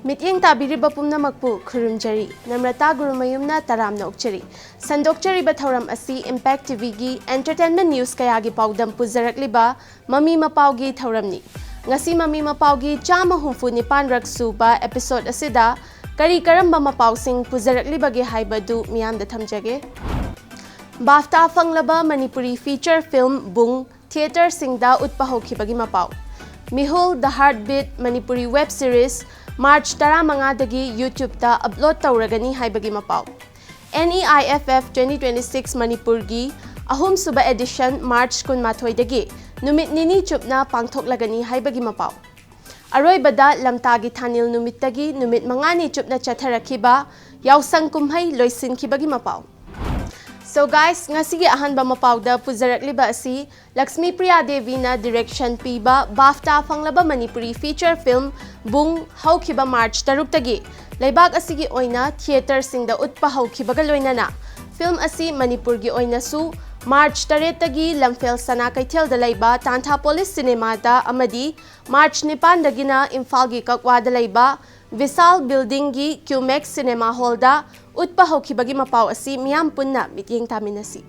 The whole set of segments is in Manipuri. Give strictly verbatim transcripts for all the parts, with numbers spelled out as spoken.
ꯃꯤꯠꯌꯦꯡ ꯇꯥꯕꯤꯔꯤꯕ ꯄꯨꯝꯅꯃꯛꯄꯨ ꯈꯨꯔꯨꯝꯖꯔꯤ꯫ ꯅꯝꯔꯇꯥ ꯒꯨꯔꯨꯃꯌꯨꯝꯅ ꯇꯔꯥꯝꯅ ꯑꯣꯛꯆꯔꯤ꯫ ꯁꯟꯗꯣꯛꯆꯔꯤꯕ ꯊꯧꯔꯝ ꯑꯁꯤ Impact ꯇꯤꯚꯤꯒꯤ entertainment news ꯀꯌꯥꯒꯤ ꯄꯥꯎꯗꯝ ꯄꯨꯖꯔꯛꯂꯤꯕ ꯃꯃꯤ ꯃꯄꯥꯎꯒꯤ ꯊꯧꯔꯝꯅꯤ꯫ ꯉꯁꯤ ꯃꯃꯤ ꯃꯄꯥꯎꯒꯤ ꯆꯥꯝꯃ ꯍꯨꯝꯐꯨ ꯅꯤꯄꯥꯟ ꯔꯛ ꯁꯨꯕ episode ꯑꯁꯤꯗ ꯀꯔꯤ ꯀꯔꯝꯕ ꯃꯄꯥꯎꯁꯤꯡ ꯄꯨꯖꯔꯛꯂꯤꯕꯒꯦ ꯍꯥꯏꯕꯗꯨ ꯃꯤꯌꯥꯝꯗ ꯊꯝꯖꯒꯦ꯫ BAFTA ꯐꯪꯂꯕ ꯃꯅꯤꯄꯨꯔꯤ feature film ꯕꯨꯡ theatreꯁꯤꯡꯗ ꯎꯠꯄ ꯍꯧꯈꯤꯕꯒꯤ ꯃꯄꯥꯎ꯫ ꯃꯤꯍꯨꯜ The Heartbeat Manipuri web series March ꯇꯔꯥꯃꯉꯥꯗꯒꯤ YouTubeꯇ upload ꯇꯧꯔꯒꯅꯤ ꯍꯥꯏꯕꯒꯤ ꯃꯄꯥꯎ꯫ NEIFF twenty twenty-six ꯃꯅꯤꯄꯨꯔꯒꯤ ꯑꯍꯨꯝꯁꯨꯕ edition March ꯀꯨꯟꯃꯥꯊꯣꯏꯗꯒꯤ ꯅꯨꯃꯤꯠ ꯅꯤꯅꯤ ꯆꯨꯞꯅ ꯄꯥꯡꯊꯣꯛꯂꯒꯅꯤ ꯍꯥꯏꯕꯒꯤ ꯃꯄꯥꯎ꯫ ꯑꯔꯣꯏꯕꯗ ꯂꯝꯇꯥꯒꯤ ꯊꯥꯅꯤꯜ ꯅꯨꯃꯤꯠꯇꯒꯤ ꯅꯨꯃꯤꯠ ꯃꯉꯥꯅꯤ ꯆꯨꯞꯅ ꯆꯠꯊꯔꯛꯈꯤꯕ ꯌꯥꯎꯁꯪ ꯀꯨꯝꯍꯩ ꯂꯣꯏꯁꯤꯟꯈꯤꯕꯒꯤ ꯃꯄꯥꯎ꯫ So guys, ꯉꯁꯤꯒꯤ ꯑꯍꯥꯟꯕ ꯃꯄꯥꯎꯗ ꯄꯨꯖꯔꯛꯂꯤꯕ ꯑꯁꯤ ꯂꯛꯁꯃꯤ ꯄ꯭ꯔꯤꯌꯥ ꯗꯦꯕꯤꯅ direction ꯄꯤꯕ BAFTA ꯐꯪꯂꯕ ꯃꯅꯤꯄꯨꯔꯤ feature film ꯕꯨꯡ ꯍꯧꯈꯤꯕ March ꯇꯔꯨꯛꯇꯒꯤ ꯂꯩꯕꯥꯛ ꯑꯁꯤꯒꯤ ꯑꯣꯏꯅ theatreꯁꯤꯡꯗ ꯎꯠꯄ ꯍꯧꯈꯤꯕꯒ ꯂꯣꯏꯅꯅ film ꯑꯁꯤ ꯃꯅꯤꯄꯨꯔꯒꯤ ꯑꯣꯏꯅꯁꯨ March ꯇꯔꯦꯠꯇꯒꯤ ꯂꯝꯐꯦꯜ ꯁꯅꯥ ꯀꯩꯊꯦꯜꯗ ꯂꯩꯕ ꯇꯥꯟꯊꯥ ꯄꯣꯂꯤꯁ ꯁꯤꯅꯦꯃꯥꯗ ꯑꯃꯗꯤ March ꯅꯤꯄꯥꯟꯗꯒꯤꯅ ꯏꯝꯐꯥꯜꯒꯤ ꯀꯛꯋꯥꯗ ꯂꯩꯕ ꯚꯤꯁꯥꯜ buildingꯒꯤ Qmax cinema hallꯗ ꯎꯠꯄ ꯍꯧꯈꯤꯕꯒꯤ ꯃꯄꯥꯎ ꯑꯁꯤ ꯃꯤꯌꯥꯝ ꯄꯨꯟꯅ ꯃꯤꯠꯌꯦꯡ ꯇꯥꯃꯤꯟꯅꯁꯤ꯫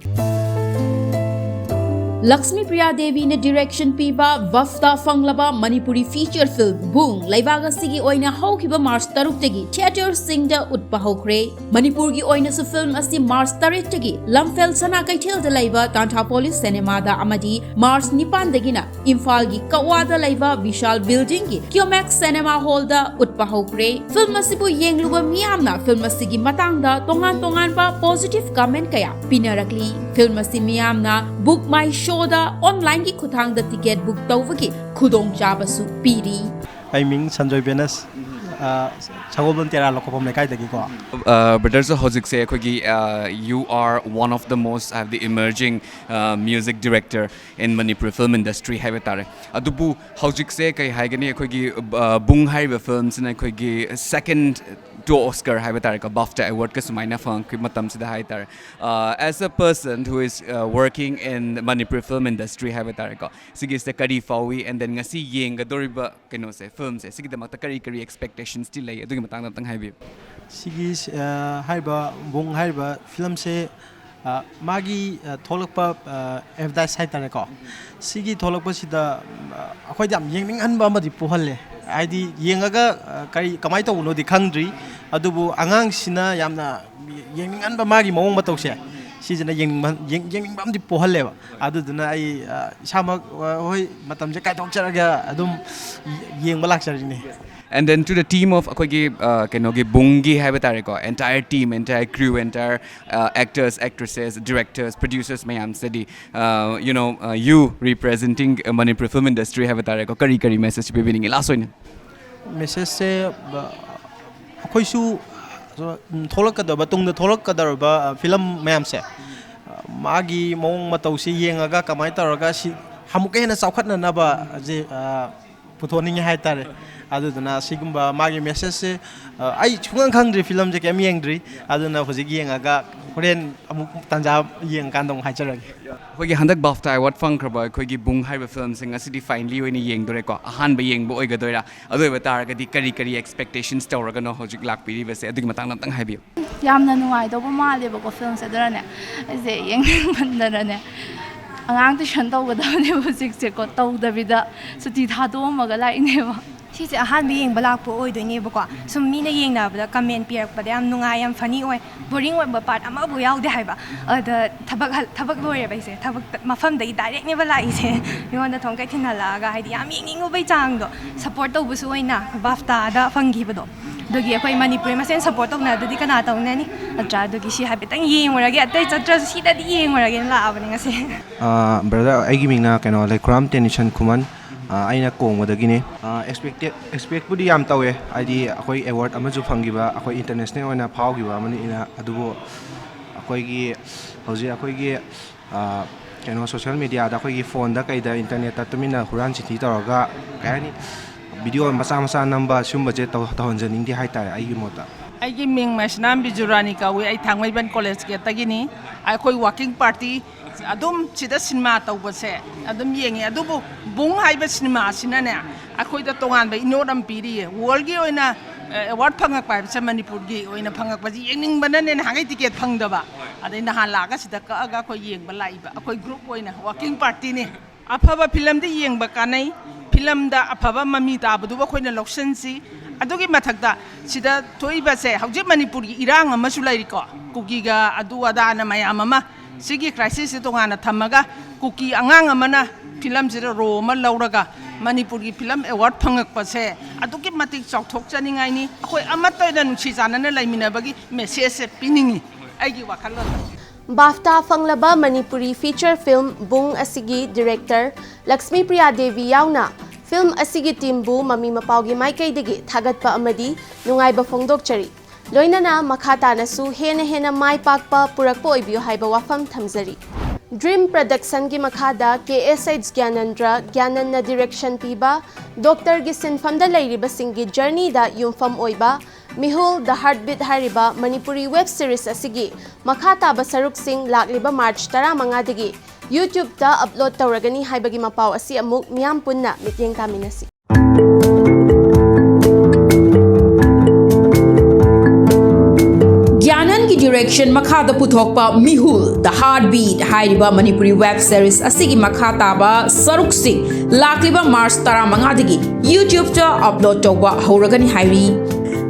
ꯂꯛꯁꯃꯤ ꯄ꯭ꯔꯤꯌꯥ ꯗꯦꯕꯤꯅ direction ꯄꯤꯕ BAFTA ꯐꯪꯂꯕ ꯃꯅꯤꯄꯨꯔꯤ feature film ꯕꯨꯡ ꯂꯩꯕꯥꯛ ꯑꯁꯤꯒꯤ ꯑꯣꯏꯅ ꯍꯧꯈꯤꯕ March ꯇꯔꯨꯛꯇꯒꯤ theatreꯁꯤꯡꯗ ꯎꯠꯄ ꯍꯧꯈ꯭ꯔꯦ꯫ ꯃꯅꯤꯄꯨꯔꯒꯤ ꯑꯣꯏꯅꯁꯨ film ꯑꯁꯤ March ꯇꯔꯦꯠꯇꯒꯤ ꯂꯝꯐꯦꯜ ꯁꯅꯥ ꯀꯩꯊꯦꯜꯗ ꯂꯩꯕ ꯇꯥꯟꯊꯥ ꯄꯣꯂꯤꯁ ꯁꯤꯅꯦꯃꯥꯗ ꯑꯃꯗꯤ March ꯅꯤꯄꯥꯟꯗꯒꯤꯅ ꯏꯝꯐꯥꯜꯒꯤ ꯀꯛꯋꯥꯗ ꯂꯩꯕ ꯚꯤꯁꯥꯜ buildingꯒꯤ Qmax cinema hallꯗ ꯎꯠꯄ ꯍꯧꯈ꯭ꯔꯦ꯫ Film ꯑꯁꯤꯕꯨ ꯌꯦꯡꯂꯨꯕ ꯃꯤꯌꯥꯝꯅ film ꯑꯁꯤꯒꯤ ꯃꯇꯥꯡꯗ ꯇꯣꯉꯥꯟ ꯇꯣꯉꯥꯟꯕ positive comment ꯀꯌꯥ ꯄꯤꯅꯔꯛꯂꯤ꯫ Film ꯑꯁꯤ ꯃꯤꯌꯥꯝꯅ Book My Showꯗ onlineꯒꯤ ꯈꯨꯠꯊꯥꯡꯗ ticket book ꯇꯧꯕꯒꯤ ꯈꯨꯗꯣꯡꯆꯥꯕꯁꯨ ꯄꯤꯔꯤ꯫ ꯑꯩ ꯃꯤꯡ ꯁꯟꯖꯣꯏ ꯕꯦꯅꯁ꯫ ꯑ, ꯁꯒꯣꯜꯕꯟ ꯇꯦꯔꯥ ꯂꯧꯈꯣꯛꯐꯝ ꯂꯩꯀꯥꯏꯗꯒꯤꯀꯣ꯫ ꯑ, brotherꯁꯨ ꯍꯧꯖꯤꯛꯁꯦ ꯑꯩꯈꯣꯏꯒꯤ, ꯑ, you are one of the most, ꯍꯥꯏꯕꯗꯤ, emerging, ꯑ, music director in Manipuri film industry ꯍꯥꯏꯕ ꯇꯥꯔꯦ꯫ ꯑꯗꯨꯕꯨ ꯍꯧꯖꯤꯛꯁꯦ ꯀꯩ ꯍꯥꯏꯒꯅꯤ, ꯑꯩꯈꯣꯏꯒꯤ, ꯑ, ꯕꯨꯡ ꯍꯥꯏꯔꯤꯕ filmꯁꯤꯅ ꯑꯩꯈꯣꯏꯒꯤ second ꯇꯨ ꯑꯣꯁꯀꯔ ꯍꯥꯏꯕ ꯇꯥꯔꯦꯀꯣ, ꯕꯥꯐꯇꯥ ꯑꯦꯋꯥꯔꯗꯀ ꯁꯨꯃꯥꯏꯅ ꯐꯪꯉꯛꯄ ꯃꯇꯝꯁꯤꯗ ꯍꯥꯏ ꯇꯥꯔꯦ, ꯑ, as a person who is, uh, working in Manipuri film industry ꯍꯥꯏꯕ ꯇꯥꯔꯦꯀꯣ, ꯁꯤꯒꯤꯁꯤꯗ ꯀꯔꯤ ꯐꯥꯎꯏ? And then ꯉꯁꯤ ꯌꯦꯡꯒꯗꯧꯔꯤꯕ ꯀꯩꯅꯣꯁꯦ, ꯐꯤꯂꯝꯁꯦ, ꯁꯤꯒꯤꯗꯃꯛꯇ ꯀꯔꯤ ꯀꯔꯤ ꯑꯦꯛꯁꯄꯦꯛꯇꯦꯁꯟꯁꯇꯤ ꯂꯩ? ꯑꯗꯨꯒꯤ ꯃꯇꯥꯡꯗ ꯑꯝꯇꯪ ꯍꯥꯏꯕꯤꯌꯨ꯫ ꯁꯤꯒꯤ, ꯑ, ꯍꯥꯏꯔꯤꯕ ꯕꯨꯡ ꯍꯥꯏꯔꯤꯕ ꯐꯤꯂꯝꯁꯦ, ꯑ, ꯃꯥꯒꯤ, ꯑ, ꯊꯣꯛꯂꯛꯄ, ꯑ, ꯑꯦꯗꯚꯔꯇꯥꯏꯁ ꯍꯥꯏꯇꯥꯔꯦꯀꯣ, ꯁꯤꯒꯤ ꯊꯣꯛꯂꯛꯄꯁꯤꯗ, ꯑ, ꯑꯩꯈꯣꯏꯗ ꯌꯥꯝ ꯌꯦꯡꯅꯤꯡꯍꯟꯕ ꯑꯃꯗꯤ ꯄꯣꯛꯍꯜꯂꯦ꯫ ꯍꯥꯏꯗꯤ ꯌꯦꯡꯉꯒ, ꯑ, ꯀꯔꯤ, ꯀꯃꯥꯏꯅ ꯇꯧꯕꯅꯣꯗꯤ ꯈꯪꯗ꯭ꯔꯤ, ꯑꯗꯨꯕꯨ ꯑꯉꯥꯡꯁꯤꯅ ꯌꯥꯝꯅ ꯌꯦꯡꯅꯤꯡꯍꯟꯕ, ꯃꯥꯒꯤ ꯃꯑꯣꯡ ꯃꯇꯧꯁꯦ, ꯁꯤꯁꯤꯅ ꯌꯦꯡꯅꯤꯡꯕ, ꯌꯦꯡ-, ꯌꯦꯡꯅꯤꯡꯕ ꯑꯃꯗꯤ ꯄꯣꯛꯍꯜꯂꯦꯕ꯫ ꯑꯗꯨꯗꯨꯅ ꯑꯩ, ꯑ, ꯏꯁꯥꯃꯛ, ꯑ, ꯍꯣꯏ, ꯃꯇꯝꯁꯦ ꯀꯥꯏꯊꯣꯛꯆꯔꯒ ꯑꯗꯨꯝ ꯌꯦꯡꯕ ꯂꯥꯛꯆꯔꯤꯅꯦ꯫ And then to the team of ꯑꯩꯈꯣꯏꯒꯤ, ꯑ, ꯀꯩꯅꯣꯒꯤ ꯕꯨꯡꯒꯤ ꯍꯥꯏꯕ ꯇꯥꯔꯦꯀꯣ, entire team, entire crew, entire, ꯑ, actors, actresses, directors, producers ꯃꯌꯥꯝꯁꯤꯗꯤ, ꯑ, you know, ꯑ, you representing, ꯑ, Manipur film industry ꯍꯥꯏꯕ ꯇꯥꯔꯦꯀꯣ, ꯀꯔꯤ ꯀꯔꯤ ꯃꯦꯁꯦꯖ ꯄꯤꯕꯤꯅꯤꯡꯉꯤ ꯂꯥꯁ ꯑꯣꯏꯅ? ꯃꯦꯁꯦꯖꯁꯦ, ꯑ, ꯑꯩꯈꯣꯏꯁꯨ, ꯑ, ꯊꯣꯛꯂꯛꯀꯗꯕ, ꯇꯨꯡꯗ ꯊꯣꯛꯂꯛꯀꯗꯧꯔꯕ, ꯑ, ꯐꯤꯂꯝ ꯃꯌꯥꯝꯁꯦ, ꯑ, ꯃꯥꯒꯤ ꯃꯑꯣꯡ ꯃꯇꯧꯁꯤ ꯌꯦꯡꯉꯒ ꯀꯃꯥꯏꯅ ꯇꯧꯔꯒ ꯁꯤ ꯑꯃꯨꯛꯀ ꯍꯦꯟꯅ ꯆꯥꯎꯈꯠꯅꯅꯕ ꯁꯤ, ꯑ, ꯄꯨꯊꯣꯛꯅꯤꯡꯉꯦ ꯍꯥꯏꯇꯥꯔꯦ꯫ ꯑꯗꯨꯗꯨꯅ ꯁꯤꯒꯨꯝꯕ ꯃꯥꯒꯤ ꯃꯦꯁꯦꯖꯁꯦ, ꯑ, ꯑꯩ ꯁꯨꯡꯈꯪ ꯈꯪꯗ꯭ꯔꯤ, ꯐꯤꯂꯝꯁꯦ ꯀꯩꯝ ꯌꯦꯡꯗ꯭ꯔꯤ꯫ ꯑꯗꯨꯅ ꯍꯧꯖꯤꯛ ꯌꯦꯡꯉꯒ ꯍꯣꯔꯦꯟ ꯑꯃꯨꯛ ꯇꯥꯟꯖꯥ ꯌꯦꯡꯉꯀꯥꯟꯗ ꯑꯃꯨꯛ ꯍꯥꯏꯖꯔꯒꯦ꯫ ꯑꯩꯈꯣꯏꯒꯤ ꯍꯟꯗꯛ ꯕꯥꯐꯇꯥ ꯑꯦꯋꯥꯔꯗ ꯐꯪꯈ꯭ꯔꯕ ꯑꯩꯈꯣꯏꯒꯤ ꯕꯨꯡ ꯍꯥꯏꯔꯤꯕ ꯐꯤꯂꯝꯁꯦ ꯉꯁꯤꯗꯤ ꯐꯥꯏꯅꯦꯜꯂꯤ ꯑꯣꯏꯅ ꯌꯦꯡꯗꯣꯔꯦꯀꯣ꯫ ꯑꯍꯥꯟꯕ ꯌꯦꯡꯕ ꯑꯣꯏꯒꯗꯣꯏꯔꯥ? ꯑꯗꯨ ꯑꯣꯏꯕ ꯇꯥꯔꯒꯗꯤ ꯀꯔꯤ ꯀꯔꯤ ꯑꯦꯛꯁꯄꯦꯛꯇꯦꯁꯟꯁ ꯇꯧꯔꯒꯅꯣ ꯍꯧꯖꯤꯛ ꯂꯥꯛꯄꯤꯔꯤꯕꯁꯦ? ꯑꯗꯨꯒꯤ ꯃꯇꯥꯡꯗ ꯑꯝꯇꯪ ꯍꯥꯏꯕꯤꯌꯨ꯫ ꯌꯥꯝꯅ ꯅꯨꯡꯉꯥꯏꯗꯧꯕ ꯃꯥꯜꯂꯦꯕꯀꯣ ꯐꯤꯂꯝꯁꯦ, ꯑꯗꯨꯅꯅꯦ ꯑꯩꯁꯦ ꯌꯦꯡꯅꯤꯡꯃꯟꯗꯅꯅꯦ, ꯑꯉꯥꯡ ꯇꯨꯏꯁꯟ ꯇꯧꯒꯗꯕꯅꯦꯕ ꯍꯧꯖꯤꯛꯁꯦꯀꯣ, ꯇꯧꯗꯕꯤꯗ ꯁꯨꯇꯤ ꯊꯥꯗꯣꯛꯑꯝꯃꯒ ꯂꯥꯛꯏꯅꯦꯕ꯫ ꯁꯤꯁꯦ ꯑꯍꯥꯟꯕ ꯌꯦꯡꯕ ꯂꯥꯛꯄ ꯑꯣꯏꯗꯣꯏꯅꯦꯕꯀꯣ꯫ ꯁꯨꯝ ꯃꯤꯅ ꯌꯦꯡꯅꯕꯗ ꯀꯃꯦꯟ ꯄꯤꯔꯛꯄꯗ ꯌꯥꯝ ꯅꯨꯡꯉꯥꯏ, ꯌꯥꯝ ꯐꯅꯤ ꯑꯣꯏ, ꯕꯣꯔꯤꯡ ꯑꯣꯏꯕ ꯄꯥꯔꯠ ꯑꯃꯐꯥꯎ ꯌꯥꯎꯗꯦ ꯍꯥꯏꯕ꯫ ꯑꯗ ꯊꯕꯛ ꯍꯜ-, ꯊꯕꯛ ꯂꯣꯏꯔꯦꯕ ꯑꯩꯁꯦ, ꯊꯕꯛ ꯃꯐꯝꯗꯒꯤ ꯗꯥꯏꯔꯦꯛꯅꯦꯕ ꯂꯥꯛꯏꯁꯦ꯫ ꯃꯤꯉꯣꯟꯗ ꯊꯣꯡꯀꯩ ꯊꯤꯟꯍꯜꯂꯛꯑꯒ, ꯍꯥꯏꯗꯤ ꯌꯥꯝ ꯌꯦꯡꯅꯤꯡꯉꯨꯕꯩ ꯆꯥꯡꯗꯣ, ꯁꯞꯄꯣꯔꯠ ꯇꯧꯕꯁꯨ ꯑꯣꯏꯅ ꯕꯥꯐꯇꯥꯗ ꯐꯪꯈꯤꯕꯗꯣ꯫ ꯑꯗꯨꯒꯤ ꯑꯩꯈꯣꯏ ꯃꯅꯤꯄꯨꯔꯤ ꯃꯁꯦꯟ ꯁꯞꯄꯣꯔꯠ ꯇꯧꯅꯗ꯭ꯔꯗꯤ ꯀꯅꯥ ꯇꯧꯅꯅꯤ? ꯅꯠꯇ꯭ꯔꯥ? ꯑꯗꯨꯒꯤ ꯁꯤ ꯍꯥꯏꯐꯦꯠꯇꯪ ꯌꯦꯡꯉꯨꯔꯒꯦ, ꯑꯇꯩ ꯆꯠꯇ꯭ꯔꯁꯨ ꯁꯤꯗꯗꯤ ꯌꯦꯡꯉꯨꯔꯒꯦꯅ ꯂꯥꯛꯑꯕꯅꯦ ꯉꯁꯤ꯫ ꯑ, ꯕ꯭ꯔꯗꯔ, ꯑꯩꯒꯤ ꯃꯤꯡꯅ ꯀꯩꯅꯣ, ꯂꯩꯈꯨꯔꯥꯝ ꯇꯦꯅꯤꯁꯟ ꯈꯨꯃꯟ꯫ ꯑ, ꯑꯩꯅ ꯀꯣꯡꯕꯗꯒꯤꯅꯤ꯫ ꯑ, ꯑꯦꯛꯁꯄꯦꯛꯇꯦꯠ, ꯑꯦꯛꯁꯄꯦꯛꯄꯨꯗꯤ ꯌꯥꯝ ꯇꯧꯋꯦ, ꯍꯥꯏꯗꯤ ꯑꯩꯈꯣꯏ ꯑꯦꯋꯥꯔꯗ ꯑꯃꯁꯨ ꯐꯪꯈꯤꯕ, ꯑꯩꯈꯣꯏ ꯏꯟꯇꯔꯅꯦꯁꯅꯦꯜ ꯑꯣꯏꯅ ꯐꯥꯎꯈꯤꯕ ꯑꯃꯅꯤꯅ꯫ ꯑꯗꯨꯕꯨ ꯑꯩꯈꯣꯏꯒꯤ ꯍꯧꯖꯤꯛ ꯑꯩꯈꯣꯏꯒꯤ, ꯑ, ꯀꯩꯅꯣ, ꯁꯣꯁꯤꯌꯦꯜ ꯃꯦꯗꯤꯌꯥꯗ, ꯑꯩꯈꯣꯏꯒꯤ ꯐꯣꯟꯗ ꯀꯩꯗ, ꯏꯟꯇꯔꯅꯦꯠꯇ ꯇꯨꯃꯤꯟꯅ ꯍꯨꯔꯥꯟ ꯆꯤꯟꯊꯤ ꯇꯧꯔꯒ, ꯀꯩ ꯍꯥꯏꯅꯤ, ꯚꯤꯗꯤꯑꯣ ꯃꯆꯥ ꯃꯆꯥ ꯅꯝꯕ ꯁꯤꯒꯨꯝꯕꯁꯦ ꯇꯧ- ꯇꯧꯍꯟꯖꯅꯤꯡꯗꯦ ꯍꯥꯏꯇꯥꯔꯦ, ꯑꯩꯒꯤ ꯃꯣꯠꯇ꯫ ꯑꯩꯒꯤ ꯃꯤꯡ ꯃꯩꯁꯅꯥꯝ ꯕꯤꯖꯨꯔꯥꯅꯤ ꯀꯧꯏ꯫ ꯑꯩ ꯊꯥꯡꯃꯩꯕꯟ ꯀꯣꯂꯦꯖ ꯒꯦꯠꯇꯒꯤꯅꯤ꯫ ꯑꯩꯈꯣꯏ ꯋꯥꯀꯤꯡ ꯄꯥꯔꯇꯤ ꯑꯗꯨꯝ ꯁꯤꯗ ꯁꯤꯅꯦꯃꯥ ꯇꯧꯕꯁꯦ ꯑꯗꯨꯝ ꯌꯦꯡꯉꯤ꯫ ꯑꯗꯨꯕꯨ ꯕꯨꯡ ꯍꯥꯏꯕ ꯁꯤꯅꯦꯃꯥ ꯑꯁꯤꯅꯅꯦ, ꯑꯩꯈꯣꯏꯗ ꯇꯣꯉꯥꯟꯕ ꯏꯅꯣꯠ ꯑꯃ ꯄꯤꯔꯤꯌꯦ꯫ ꯋꯥꯔꯜꯒꯤ ꯑꯣꯏꯅ, ꯑꯦ, ꯑꯦꯋꯥꯔꯗ ꯐꯪꯉꯛꯄ ꯍꯥꯏꯕꯁꯦ ꯃꯅꯤꯄꯨꯔꯒꯤ ꯑꯣꯏꯅ ꯐꯪꯉꯛꯄꯁꯤ ꯌꯦꯡꯅꯤꯡꯕꯅꯅꯦ ꯅꯍꯥꯟꯈꯩ ꯇꯤꯀꯦꯠ ꯐꯪꯗꯕ꯫ ꯑꯗꯩ ꯅꯍꯥꯟ ꯂꯥꯛꯑꯒ ꯁꯤꯗ ꯀꯛꯑꯒ ꯑꯩꯈꯣꯏ ꯌꯦꯡꯕ ꯂꯥꯛꯏꯕ꯫ ꯑꯩꯈꯣꯏ ꯒ꯭ꯔꯨꯞ ꯑꯣꯏꯅ ꯋꯥꯀꯤꯡ ꯄꯥꯔꯇꯤꯅꯤ꯫ ꯑꯐꯕ ꯐꯤꯂꯝꯗꯤ ꯌꯦꯡꯕ ꯀꯥꯟꯅꯩ꯫ ꯐꯤꯂꯝꯗ ꯑꯐꯕ ꯃꯃꯤ ꯇꯥꯕꯗꯨꯕꯨ ꯑꯩꯈꯣꯏꯅ ꯂꯧꯁꯤꯟꯁꯤ꯫ ꯑꯗꯨꯒꯤ ꯃꯊꯛꯇ ꯁꯤꯗ ꯊꯣꯛꯏꯕꯁꯦ ꯍꯧꯖꯤꯛ ꯃꯅꯤꯄꯨꯔꯒꯤ ꯏꯔꯥꯡ ꯑꯃꯁꯨ ꯂꯩꯔꯤꯀꯣ, ꯀꯨꯀꯤꯒ ꯑꯗꯨ ꯑꯗꯥꯅ ꯃꯌꯥꯝ ꯑꯃ꯫ ꯁꯤꯒꯤ ꯀ꯭ꯔꯥꯏꯁꯤꯁꯁꯦ ꯇꯣꯉꯥꯟꯅ ꯊꯝꯃꯒ ꯀꯨꯀꯤ ꯑꯉꯥꯡ ꯑꯃꯅ ꯐꯤꯂꯝꯁꯤꯗ ꯔꯣꯜ ꯑꯃ ꯂꯧꯔꯒ ꯃꯅꯤꯄꯨꯔꯒꯤ ꯐꯤꯂꯝ ꯑꯦꯋꯥꯔꯗ ꯐꯪꯉꯛꯄꯁꯦ ꯑꯗꯨꯛꯀꯤ ꯃꯇꯤꯛ ꯆꯥꯎꯊꯣꯛꯆꯅꯤꯡꯉꯥꯏꯅꯤ꯫ ꯑꯩꯈꯣꯏ ꯑꯃꯠꯇ ꯑꯣꯏꯅ ꯅꯨꯡꯁꯤ ꯆꯥꯟꯅꯅ ꯂꯩꯃꯤꯟꯅꯕꯒꯤ ꯃꯦꯁꯦꯖꯁꯦ ꯄꯤꯅꯤꯡꯉꯤ ꯑꯩꯒꯤ ꯋꯥꯈꯜꯂꯣꯟꯗ꯫ ꯕꯥꯐꯇꯥ ꯐꯪꯂꯕ ꯃꯅꯤꯄꯨꯔꯤ ꯐꯤꯆꯔ ꯐꯤꯜꯝ ꯕꯨꯡ ꯑꯁꯤꯒꯤ ꯗꯤꯔꯦꯛꯇꯔ ꯂꯛꯁꯃꯤ ꯄ꯭ꯔꯤꯌꯥ ꯗꯦꯕꯤ ꯌꯥꯎꯅ ꯐꯤꯜꯝ ꯑꯁꯤꯒꯤ ꯇꯤꯝꯕꯨ ꯃꯃꯤ ꯃꯄꯥꯎꯒꯤ ꯃꯥꯏꯀꯩꯗꯒꯤ ꯊꯥꯒꯠꯄ ꯑꯃꯗꯤ ꯅꯨꯡꯉꯥꯏꯕ ꯐꯣꯡꯗꯣꯛꯆꯔꯤ꯫ ꯂꯣꯏꯅꯅ ꯃꯈꯥ ꯇꯥꯅꯁꯨ ꯍꯦꯟꯅ ꯍꯦꯟꯅ ꯃꯥꯏ ꯄꯥꯛꯄ ꯄꯨꯔꯛꯄ ꯑꯣꯏꯕꯤꯌꯨ ꯍꯥꯏꯕ ꯋꯥꯐꯝ ꯊꯝꯖꯔꯤ꯫ ꯗ꯭ꯔꯤꯝ ꯄ꯭ꯔꯗꯛꯁꯟꯒꯤ ꯃꯈꯥꯗ ꯀꯦ ꯑꯦꯁ ꯑꯩꯆ ꯒ꯭ꯌꯥꯅꯦꯟꯗ꯭ꯔ ꯒ꯭ꯌꯥꯅꯟꯅ ꯗꯤꯔꯦꯛꯁꯟ ꯄꯤꯕ, ꯗꯣꯛꯇꯔꯒꯤ ꯁꯤꯟꯐꯝꯗ ꯂꯩꯔꯤꯕꯁꯤꯡꯒꯤ ꯖꯔꯅꯤꯗ ꯌꯨꯝꯐꯝ ꯑꯣꯏꯕ ꯃꯤꯍꯨꯜ ꯗ ꯍꯥꯔꯠꯕꯤꯠ ꯍꯥꯏꯔꯤꯕ ꯃꯅꯤꯄꯨꯔꯤ ꯋꯦꯕ ꯁꯤꯔꯤꯁ ꯑꯁꯤꯒꯤ ꯃꯈꯥ ꯇꯥꯕ ꯁꯔꯨꯛꯁꯤꯡ ꯂꯥꯛꯂꯤꯕ ꯃꯥꯔꯆ ꯇꯔꯥꯃꯉꯥꯗꯒꯤ ꯌꯨꯇ꯭ꯌꯨꯕꯇ ꯑꯞꯂꯣꯗ ꯇꯧꯔꯒꯅꯤ ꯍꯥꯏꯕꯒꯤ ꯃꯄꯥꯎ ꯑꯁꯤ ꯑꯃꯨꯛ ꯃꯤꯌꯥꯝ ꯄꯨꯟꯅ ꯃꯤꯠꯌꯦꯡ ꯇꯥꯃꯤꯟꯅꯁꯤ꯫ ꯒ꯭ꯌꯥꯅꯟꯒꯤ ꯗꯤꯔꯦꯛꯁꯟ ꯃꯈꯥꯗ ꯄꯨꯊꯣꯛꯄ ꯃꯤꯍꯨꯜ ꯗ ꯍꯥꯔꯠ ꯕꯤꯠ ꯍꯥꯏꯔꯤꯕ ꯃꯅꯤꯄꯨꯔꯤ ꯋꯦꯕ ꯁꯦꯔꯤꯁ ꯑꯁꯤꯒꯤ ꯃꯈꯥ ꯇꯥꯕ ꯁꯔꯨꯛꯁꯤꯡ ꯂꯥꯛꯂꯤꯕ ꯃꯥꯔꯆ ꯇꯔꯥꯃꯉꯥꯗꯒꯤ ꯌꯨꯇ꯭ꯌꯨꯕꯇ ꯑꯞꯂꯣꯗ ꯇꯧꯕ ꯍꯧꯔꯒꯅꯤ ꯍꯥꯏꯔꯤ꯫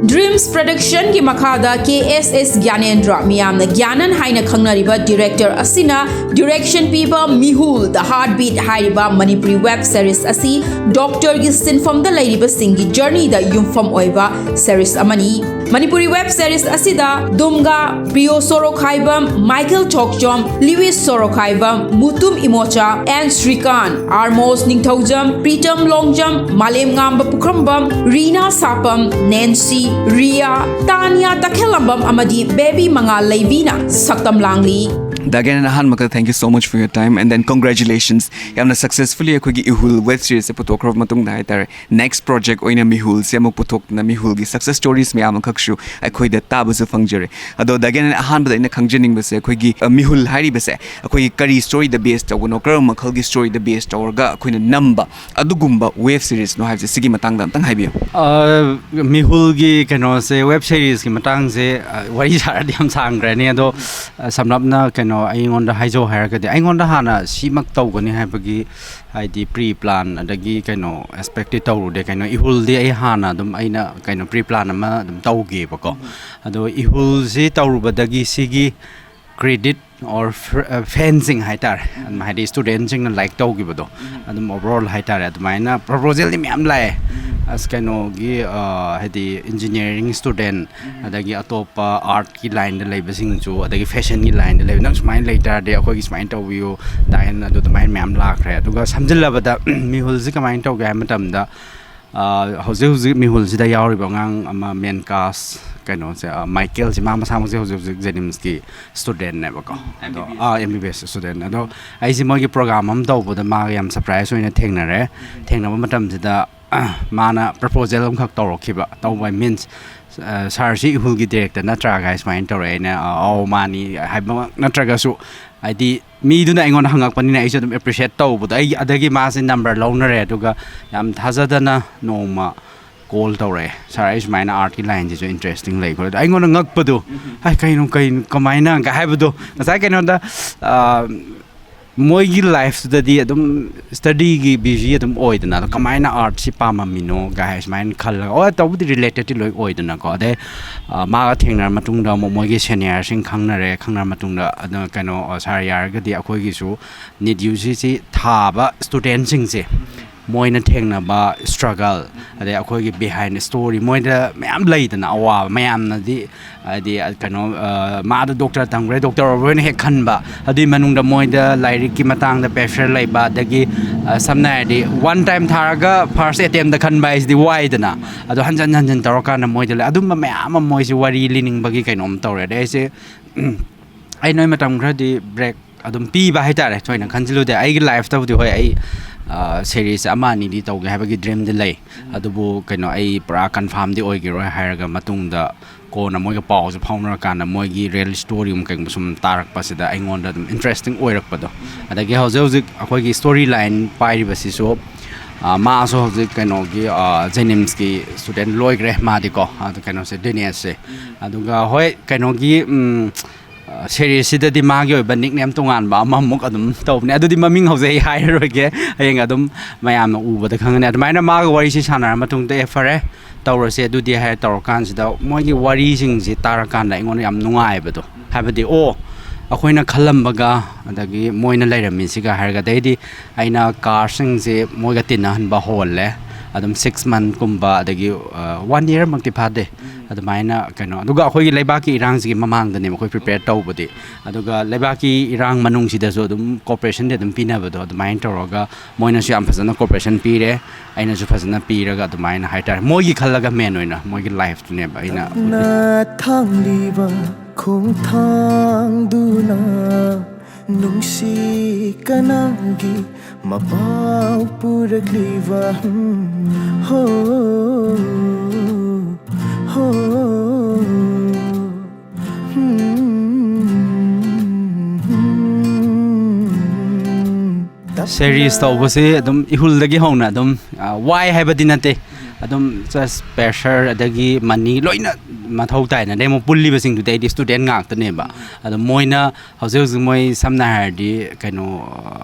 ꯗ꯭ꯔꯤꯝꯁ ꯄ꯭ꯔꯗꯛꯁꯟꯒꯤ ꯃꯈꯥꯗ ꯀꯦ ꯑꯦꯁ ꯑꯦꯁ ꯒ꯭ꯌꯥꯅꯦꯟꯗ꯭ꯔ, ꯃꯤꯌꯥꯝꯅ ꯒ꯭ꯌꯥꯅꯟ ꯍꯥꯏꯅ ꯈꯪꯅꯔꯤꯕ ꯗꯤꯔꯦꯛꯇꯔ ꯑꯁꯤꯅ ꯗꯤꯔꯦꯛꯁꯟ ꯄꯤꯕ ꯃꯤꯍꯨꯜ ꯗ ꯍꯥꯔꯠ ꯕꯤꯠ ꯍꯥꯏꯔꯤꯕ ꯃꯅꯤꯄꯨꯔꯤ ꯋꯦꯕ ꯁꯦꯔꯤꯁ ꯑꯁꯤ ꯗꯣꯛꯇꯔꯒꯤ ꯁꯤꯟꯐꯝꯗ ꯂꯩꯔꯤꯕꯁꯤꯡꯒꯤ ꯖꯔꯅꯤꯗ ꯌꯨꯝꯐꯝ ꯑꯣꯏꯕ ꯁꯦꯔꯤꯁ ꯑꯃꯅꯤ꯫ ꯃꯅꯤꯄꯨꯔꯤ ꯋꯦꯕ ꯁꯦꯔꯤꯁ ꯑꯁꯤꯗ Dumga, Priyo Sorokhaibam, Michael Thokchom, Louis Sorokhaibam, Mutum Imocha, N Srikant, Armos Ningthoujam, Pritam Longjam, Malemngamba Pukhrambam, Rina Sapam, Nancy, Riya, Tania Takhellambam ꯑꯃꯗꯤ ꯕꯦꯕꯤ ꯃꯉꯥꯜ ꯂꯩꯕꯤꯅ ꯁꯛꯇꯝ ꯂꯥꯡꯂꯤ꯫ Dagen, ꯑꯍꯥꯟꯕꯗ thank you so much for your time and then congratulations. ꯌꯥꯝꯅ successfully ꯑꯩꯈꯣꯏꯒꯤ ꯏꯍꯨꯜ web series ꯁꯦ ꯄꯨꯊꯣꯛꯈ꯭ꯔꯕ ꯃꯇꯨꯡꯗ ꯍꯥꯏꯇꯥꯔꯦ, next project ꯑꯣꯏꯅ ꯃꯤꯍꯨꯜꯁꯦ ꯑꯃꯨꯛ ꯄꯨꯊꯣꯛꯇꯅ, ꯃꯤꯍꯨꯜꯒꯤ success stories ꯃꯌꯥꯝ ꯑꯃꯈꯛꯁꯨ ꯑꯩꯈꯣꯏꯗ ꯇꯥꯕꯁꯨ ꯐꯪꯖꯔꯦ꯫ ꯑꯗꯣ ꯗꯥꯒꯦꯟ, ꯑꯍꯥꯟꯕꯗ ꯑꯩꯅ ꯈꯪꯖꯅꯤꯡꯕꯁꯦ, ꯑꯩꯈꯣꯏꯒꯤ, ꯑ, ꯃꯤꯍꯨꯜ ꯍꯥꯏꯔꯤꯕꯁꯦ ꯑꯩꯈꯣꯏꯒꯤ ꯀꯔꯤ story ꯗ base ꯇꯧꯕꯅꯣ, ꯀꯔꯝꯕ ꯃꯈꯜꯒꯤ story ꯗ base ꯇꯧꯔꯒ ꯑꯩꯈꯣꯏꯅ ꯅꯝꯕ ꯑꯗꯨꯒꯨꯝꯕ web series ꯅꯣ ꯍꯥꯏꯕꯁꯦ, ꯁꯤꯒꯤ ꯃꯇꯥꯡꯗ ꯑꯝꯇꯪ ꯍꯥꯏꯕꯤꯌꯨ꯫ ꯑ, ꯃꯤꯍꯨꯜꯒꯤ ꯀꯩꯅꯣꯁꯦ, web series ꯀꯤ ꯃꯇꯥꯡꯁꯦ, ꯑ, ꯋꯥꯔꯤ ꯁꯥꯔꯗꯤ ꯌꯥꯝ ꯁꯥꯡꯈ꯭ꯔꯅꯤ꯫ ꯑꯗꯣ, ꯑ, ꯁꯝꯂꯞꯅ ꯀꯩꯅꯣ ꯑꯩꯉꯣꯟꯗ ꯍꯥꯏꯖꯧ ꯍꯥꯏꯔꯒꯗꯤ, ꯑꯩꯉꯣꯟꯗ ꯍꯥꯟꯅ ꯁꯤꯃꯛ ꯇꯧꯒꯅꯤ ꯍꯥꯏꯕꯒꯤ, ꯍꯥꯏꯗꯤ, pre plan ꯑꯗꯒꯤ ꯀꯩꯅꯣ expect ꯇꯤ ꯇꯧꯔꯨꯗꯦ꯫ ꯀꯩꯅꯣ, ꯏꯍꯨꯜꯗꯤ ꯑꯩ ꯍꯥꯟꯅ ꯑꯗꯨꯝ, ꯑꯩꯅ ꯀꯩꯅꯣ pre plan ꯑꯃ ꯑꯗꯨꯝ ꯇꯧꯒꯤꯕꯀꯣ꯫ ꯑꯗꯣ ꯏꯍꯨꯜꯁꯤ ꯇꯧꯔꯨꯕꯗꯒꯤ ꯁꯤꯒꯤ credit or fr-, ꯑ, fan ꯁꯤꯡ ꯍꯥꯏꯇꯥꯔꯦ, ꯑꯗꯨꯝ, ꯍꯥꯏꯗꯤ, student ꯁꯤꯡꯅ like ꯇꯧꯈꯤꯕꯗꯣ, ꯑꯗꯨꯝ overall ꯍꯥꯏꯇꯥꯔꯦ, ꯑꯗꯨꯃꯥꯏꯅ proposal ꯗꯤ ꯃꯌꯥꯝ ꯂꯥꯛꯑꯦ꯫ ꯑꯁ, ꯀꯩꯅꯣꯒꯤ, ꯑ, ꯍꯥꯏꯗꯤ, engineering student, ꯑꯗꯒꯤ ꯑꯇꯣꯞꯄ art ꯀꯤ line ꯗ ꯂꯩꯕꯁꯤꯡꯁꯨ, ꯑꯗꯒꯤ fashion ꯒꯤ line ꯗ ꯂꯩꯕ, "ꯅꯪ ꯁꯨꯃꯥꯏꯅ ꯂꯩ ꯇꯥꯔꯗꯤ ꯑꯩꯈꯣꯏꯒꯤ ꯁꯨꯃꯥꯏꯅ ꯇꯧꯕꯤꯌꯨ, ꯗꯥꯏꯟ", ꯑꯗꯨ ꯑꯗꯨꯃꯥꯏꯅ ꯃꯌꯥꯝ ꯂꯥꯛꯈ꯭ꯔꯦ꯫ ꯑꯗꯨꯒ ꯁꯝꯖꯤꯜꯂꯕꯗ, ꯃꯤꯍꯨꯜꯁꯤ ꯀꯃꯥꯏꯅ ꯇꯧꯒꯦ ꯍꯥꯏꯕ ꯃꯇꯝꯗ, ꯑ, ꯍꯧꯖꯤꯛ ꯍꯧꯖꯤꯛ ꯃꯤꯍꯨꯜꯁꯤꯗ ꯌꯥꯎꯔꯤꯕ ꯑꯉꯥꯡ ꯑꯃ, main cast ꯀꯩꯅꯣꯁꯦ, ꯑ, ꯃꯥꯏꯀꯦꯜꯁꯦ, ꯃꯥ ꯃꯁꯥꯃꯛꯁꯦ ꯍꯧꯖꯤꯛ ꯍꯧꯖꯤꯛ JNIMS ꯀꯤ student ꯅꯦꯕꯀꯣ꯫ ꯑꯗꯣ, ꯑꯥ, MBBS student꯫ ꯑꯗꯣ ꯑꯩꯁꯦ ꯃꯣꯏꯒꯤ program ꯑꯃ ꯇꯧꯕꯗ ꯃꯥꯒ ꯌꯥꯝ surprise ꯑꯣꯏꯅ ꯊꯦꯡꯅꯔꯦ꯫ ꯊꯦꯡꯅꯕ ꯃꯇꯝꯁꯤꯗ, ꯃꯥꯅ proposal ꯑꯃꯈꯛ ꯇꯧꯔꯛꯈꯤꯕ꯫ ꯇꯧꯕ means, ꯑ, "Sir ꯁꯤ ꯏꯍꯨꯜꯒꯤ director ꯅꯠꯇ꯭ꯔꯥ?" ꯀꯥꯏ ꯁꯨꯃꯥꯏꯅ ꯇꯧꯔꯛꯑꯦ꯫ ꯑꯩꯅ, "ꯑ, ꯑꯧ, ꯃꯥꯅꯤ" ꯍꯥꯏꯕꯃꯛ ꯅꯠꯇ꯭ꯔꯒꯁꯨ, ꯍꯥꯏꯗꯤ, ꯃꯤꯗꯨꯅ ꯑꯩꯉꯣꯟꯗ ꯍꯪꯉꯛꯄꯅꯤꯅ ꯑꯩꯁꯨ ꯑꯗꯨꯝ appreciate ꯇꯧꯕꯗꯣ꯫ ꯑꯩ ꯑꯗꯒꯤ ꯃꯥꯁꯦ number ꯂꯧꯅꯔꯦ, ꯑꯗꯨꯒ ꯌꯥꯝ ꯊꯥꯖꯗꯅ ꯅꯣꯡꯃ call ꯇꯧꯔꯛꯑꯦ, "Sir, ꯑꯩ ꯁꯨꯃꯥꯏꯅ art ꯀꯤ line ꯁꯤꯁꯨ interesting ꯂꯩ" ꯈꯣꯠꯂꯦ꯫ ꯑꯗꯣ ꯑꯩꯉꯣꯟꯗ ꯉꯛꯄꯗꯣ, "ꯍꯥꯏ, ꯀꯩꯅꯣ, ꯀꯩꯅꯣ, ꯀꯃꯥꯏꯅ?" ꯀꯥꯏ ꯍꯥꯏꯕꯗꯣ꯫ ꯉꯁꯥꯏ ꯀꯩꯅꯣꯗ, ꯑ, ꯃꯣꯏꯒꯤ life ꯇꯨꯗꯗꯤ ꯑꯗꯨꯝ study ꯒꯤ busy ꯑꯗꯨꯝ ꯑꯣꯏꯗꯅ, ꯑꯗꯣ ꯀꯃꯥꯏꯅ art ꯁꯤ ꯄꯥꯝꯃꯝꯃꯤꯅꯣ ꯀꯥꯏ ꯁꯨꯃꯥꯏꯅ ꯈꯜꯂꯒ, ꯑꯣ, ꯇꯧꯕꯨꯗꯤ related ꯇꯤ ꯂꯣꯏ ꯑꯣꯏꯗꯅꯀꯣ꯫ ꯑꯗꯩ, ꯑ, ꯃꯥꯒ ꯊꯦꯡꯅꯔ ꯃꯇꯨꯡꯗ ꯑꯃꯨꯛ ꯃꯣꯏꯒꯤ senior ꯁꯤꯡ ꯈꯪꯅꯔꯦ, ꯈꯪꯅꯔ ꯃꯇꯨꯡꯗ ꯑꯗꯨ ꯀꯩꯅꯣ, ꯑ, "Sir, ꯌꯥꯔꯒꯗꯤ ꯑꯩꯈꯣꯏꯒꯤꯁꯨ NEET UG ꯁꯤ ꯊꯥꯕ student ꯁꯤꯡꯁꯦ ꯃꯣꯏꯅ ꯊꯦꯡꯅꯕ struggle, ꯑꯗꯩ ꯑꯩꯈꯣꯏꯒꯤ behind story, ꯃꯣꯏꯗ ꯃꯌꯥꯝ ꯂꯩꯗꯅ ꯑꯋꯥꯕ, ꯃꯌꯥꯝꯅꯗꯤ ꯍꯥꯏꯗꯤ, ꯑ, ꯀꯩꯅꯣ, ꯑ, ꯃꯥꯗꯣ doctor ꯇꯝꯈ꯭ꯔꯦ, doctor ꯑꯣꯏꯔꯕꯣꯏꯅ ꯍꯦꯛ ꯈꯟꯕ, ꯑꯗꯨꯏ ꯃꯅꯨꯡꯗ ꯃꯣꯏꯗ ꯂꯥꯏꯔꯤꯛꯀꯤ ꯃꯇꯥꯡꯗ pressure ꯂꯩꯕ, ꯑꯗꯒꯤ, ꯑ, ꯁꯝꯅ ꯍꯥꯏꯔꯗꯤ one time ꯊꯥꯔꯒ first attempt ꯇ ꯈꯟꯕ ꯍꯥꯏꯁꯤꯗꯤ ꯋꯥꯏꯗꯅ, ꯑꯗꯣ ꯍꯟꯖꯟ ꯍꯟꯖꯟ ꯇꯧꯔꯀꯥꯟꯗ ꯃꯣꯏꯗ ꯂꯩ꯫ ꯑꯗꯨꯝꯕ ꯃꯌꯥꯝ ꯑꯃ ꯃꯣꯏꯁꯦ ꯋꯥꯔꯤ ꯂꯤꯅꯤꯡꯕꯒꯤ ꯀꯩꯅꯣꯝ ꯇꯧꯔꯦ꯫ ꯑꯗꯩ ꯑꯩꯁꯦ, ꯎꯝ, ꯑꯩ ꯅꯣꯏ ꯃꯇꯝ ꯈꯔꯗꯤ ꯕ꯭ꯔꯦꯛ ꯑꯗꯨꯝ ꯄꯤꯕ ꯍꯥꯏꯇꯥꯔꯦ, ꯊꯣꯏꯅ ꯈꯟꯖꯤꯜꯂꯨꯗꯦ꯫ ꯑꯩꯒꯤ ꯂꯥꯏꯐꯇꯕꯨꯗꯤ ꯍꯣꯏ, ꯑꯩ ꯁꯦꯔꯤꯁ ꯑꯃ ꯑꯅꯤꯗꯤ ꯇꯧꯒꯦ ꯍꯥꯏꯕꯒꯤ ꯗ꯭ꯔꯤꯝꯗꯤ ꯂꯩ, ꯑꯗꯨꯕꯨ ꯀꯩꯅꯣ, ꯑꯩ ꯄꯨꯔꯥ ꯀꯟꯐꯥꯝꯗꯤ ꯑꯣꯏꯈꯤꯔꯣꯏ ꯍꯥꯏꯔꯒ ꯃꯇꯨꯡꯗ ꯀꯣꯟꯅ ꯃꯣꯏꯒ ꯄꯥꯎꯁꯦ ꯐꯥꯎꯅꯔꯀꯥꯟꯗ ꯃꯣꯏꯒꯤ ꯔꯤꯌꯦꯜ ꯁ꯭ꯇꯣꯔꯤꯒꯨꯝꯕ ꯀꯩꯒꯨꯝꯕ ꯁꯨꯝ ꯇꯥꯔꯛꯄꯁꯤꯗ ꯑꯩꯉꯣꯟꯗ ꯑꯗꯨꯝ ꯏꯟꯇꯔꯦꯁꯇꯤꯡ ꯑꯣꯏꯔꯛꯄꯗꯣ꯫ ꯑꯗꯒꯤ ꯍꯧꯖꯤꯛ ꯍꯧꯖꯤꯛ ꯑꯩꯈꯣꯏꯒꯤ ꯁ꯭ꯇꯣꯔꯤ ꯂꯥꯏꯟ ꯄꯥꯏꯔꯤꯕꯁꯤꯁꯨ, ꯑ, ꯃꯥꯁꯨ ꯍꯧꯖꯤꯛ ꯀꯩꯅꯣꯒꯤ, ꯑ, ꯖꯦꯅꯤꯝꯁꯀꯤ ꯁ꯭ꯇꯨꯗꯦꯟ ꯂꯣꯏꯈ꯭ꯔꯦ ꯃꯥꯗꯤꯀꯣ, ꯑꯗꯨ ꯀꯩꯅꯣꯁꯦ, ꯗꯤꯅꯦꯁꯁꯦ꯫ ꯑꯗꯨꯒ ꯍꯣꯏ, ꯀꯩꯅꯣꯒꯤ, ꯎꯝ, ꯑ, ꯁꯦꯔꯤꯁꯁꯤꯗꯗꯤ ꯃꯥꯒꯤ ꯑꯣꯏꯕ ꯅꯤꯛꯅꯦꯝ ꯇꯣꯉꯥꯟꯕ ꯑꯃꯃꯨꯛ ꯑꯗꯨꯝ ꯇꯧꯕꯅꯦ꯫ ꯑꯗꯨꯗꯤ ꯃꯃꯤꯡ ꯍꯧꯖꯤꯛ ꯑꯩ ꯍꯥꯏꯔꯔꯣꯏꯒꯦ, ꯍꯌꯦꯡ ꯑꯗꯨꯝ ꯃꯌꯥꯝꯅ ꯎꯕꯗ ꯈꯪꯒꯅꯤ꯫ ꯑꯗꯨꯃꯥꯏꯅ ꯃꯥꯒ ꯋꯥꯔꯤꯁꯤ ꯁꯥꯟꯅꯔ ꯃꯇꯨꯡꯗ, "ꯑꯦ, ꯐꯔꯦ, ꯇꯧꯔꯁꯦ ꯑꯗꯨꯗꯤ" ꯍꯥꯏꯔ ꯇꯧꯔꯀꯥꯟꯁꯤꯗ ꯃꯣꯏꯒꯤ ꯋꯥꯔꯤꯁꯤꯡꯁꯤ ꯇꯥꯔꯀꯥꯟꯗ ꯑꯩꯉꯣꯟꯗ ꯌꯥꯝ ꯅꯨꯡꯉꯥꯏꯕꯗꯣ, ꯍꯥꯏꯕꯗꯤ, ꯑꯣ, ꯑꯩꯈꯣꯏꯅ ꯈꯜꯂꯝꯕꯒ ꯑꯗꯒꯤ ꯃꯣꯏꯅ ꯂꯩꯔꯝꯃꯤꯁꯤꯒ ꯍꯥꯏꯔꯒ, ꯑꯗꯩꯗꯤ ꯑꯩꯅ ꯀꯥꯔꯁꯤꯡꯁꯦ ꯃꯣꯏꯒ ꯇꯤꯟꯅꯍꯟꯕ ꯍꯧꯍꯜꯂꯦ꯫ ꯑꯗꯨꯝ ꯁꯤꯛꯁ ꯃꯟꯠꯀꯨꯝꯕ, ꯑꯗꯒꯤ, ꯑ, ꯋꯥꯟ ꯌꯔꯃꯛꯇꯤ ꯐꯥꯗꯦ꯫ ꯑꯗꯨꯃꯥꯏꯅ ꯀꯩꯅꯣ, ꯑꯗꯨꯒ ꯑꯩꯈꯣꯏꯒꯤ ꯂꯩꯕꯥꯛꯀꯤ ꯏꯔꯥꯡꯁꯤꯒꯤ ꯃꯃꯥꯡꯗꯅꯦꯕ ꯑꯩꯈꯣꯏ ꯄ꯭ꯔꯤꯄꯦꯌꯔ ꯇꯧꯕꯗꯤ꯫ ꯑꯗꯨꯒ ꯂꯩꯕꯥꯛꯀꯤ ꯏꯔꯥꯡ ꯃꯅꯨꯡꯁꯤꯗꯁꯨ ꯑꯗꯨꯝ ꯀꯣꯑꯣꯄꯔꯦꯁꯟꯗꯤ ꯑꯗꯨꯝ ꯄꯤꯅꯕꯗꯣ, ꯑꯗꯨꯃꯥꯏꯅ ꯇꯧꯔꯒ ꯃꯣꯏꯅꯁꯨ ꯌꯥꯝ ꯐꯖꯅ ꯀꯣꯑꯣꯄꯔꯦꯁꯟ ꯄꯤꯔꯦ, ꯑꯩꯅꯁꯨ ꯐꯖꯅ ꯄꯤꯔꯒ, ꯑꯗꯨꯃꯥꯏꯅ ꯍꯥꯏꯇꯥꯔꯦ, ꯃꯣꯏꯒꯤ ꯈꯜꯂꯒ ꯃꯦꯟ ꯑꯣꯏꯅ ꯃꯣꯏꯒꯤ ꯂꯥꯏꯐꯇꯨꯅꯦꯕ ꯑꯩꯅ ꯎꯠꯂꯤꯁꯦ꯫ ꯅ ꯊꯥꯡꯂꯤꯕ ꯈꯣꯡꯊꯥꯡꯗꯨꯅ ꯅꯨꯡꯁꯤ ꯀꯅꯥꯒꯤ ꯃꯄꯥꯎ ꯄꯨꯔꯛꯂꯤꯕ? ꯍꯝ, ꯍꯣ, ꯍꯣ, ꯍꯝ, ꯍꯝ꯫ ꯁꯦꯔꯤꯁ ꯇꯧꯕꯁꯦ ꯑꯗꯨꯝ ꯏꯍꯨꯜꯗꯒꯤ ꯍꯧꯅ ꯑꯗꯨꯝ, ꯑ, ꯋꯥꯏ ꯍꯥꯏꯕꯗꯤ ꯅꯠꯇꯦ, ꯑꯗꯨꯝ ꯖꯁ ꯄ꯭ꯔꯦꯁꯔ ꯑꯗꯒꯤ ꯃꯅꯤ ꯂꯣꯏꯅ ꯃꯊꯧ ꯇꯥꯏꯅ꯫ ꯑꯗꯩ ꯑꯃꯨꯛ ꯄꯨꯜꯂꯤꯕꯁꯤꯡꯗꯨꯗꯤ ꯑꯩꯗꯤ ꯁ꯭ꯇꯨꯗꯦꯟ ꯉꯥꯛꯇꯅꯦꯕ꯫ ꯑꯗꯣ ꯃꯣꯏꯅ ꯍꯧꯖꯤꯛ ꯍꯧꯖꯤꯛ ꯃꯣꯏ ꯁꯝꯅ ꯍꯥꯏꯔꯗꯤ ꯀꯩꯅꯣ, ꯑ,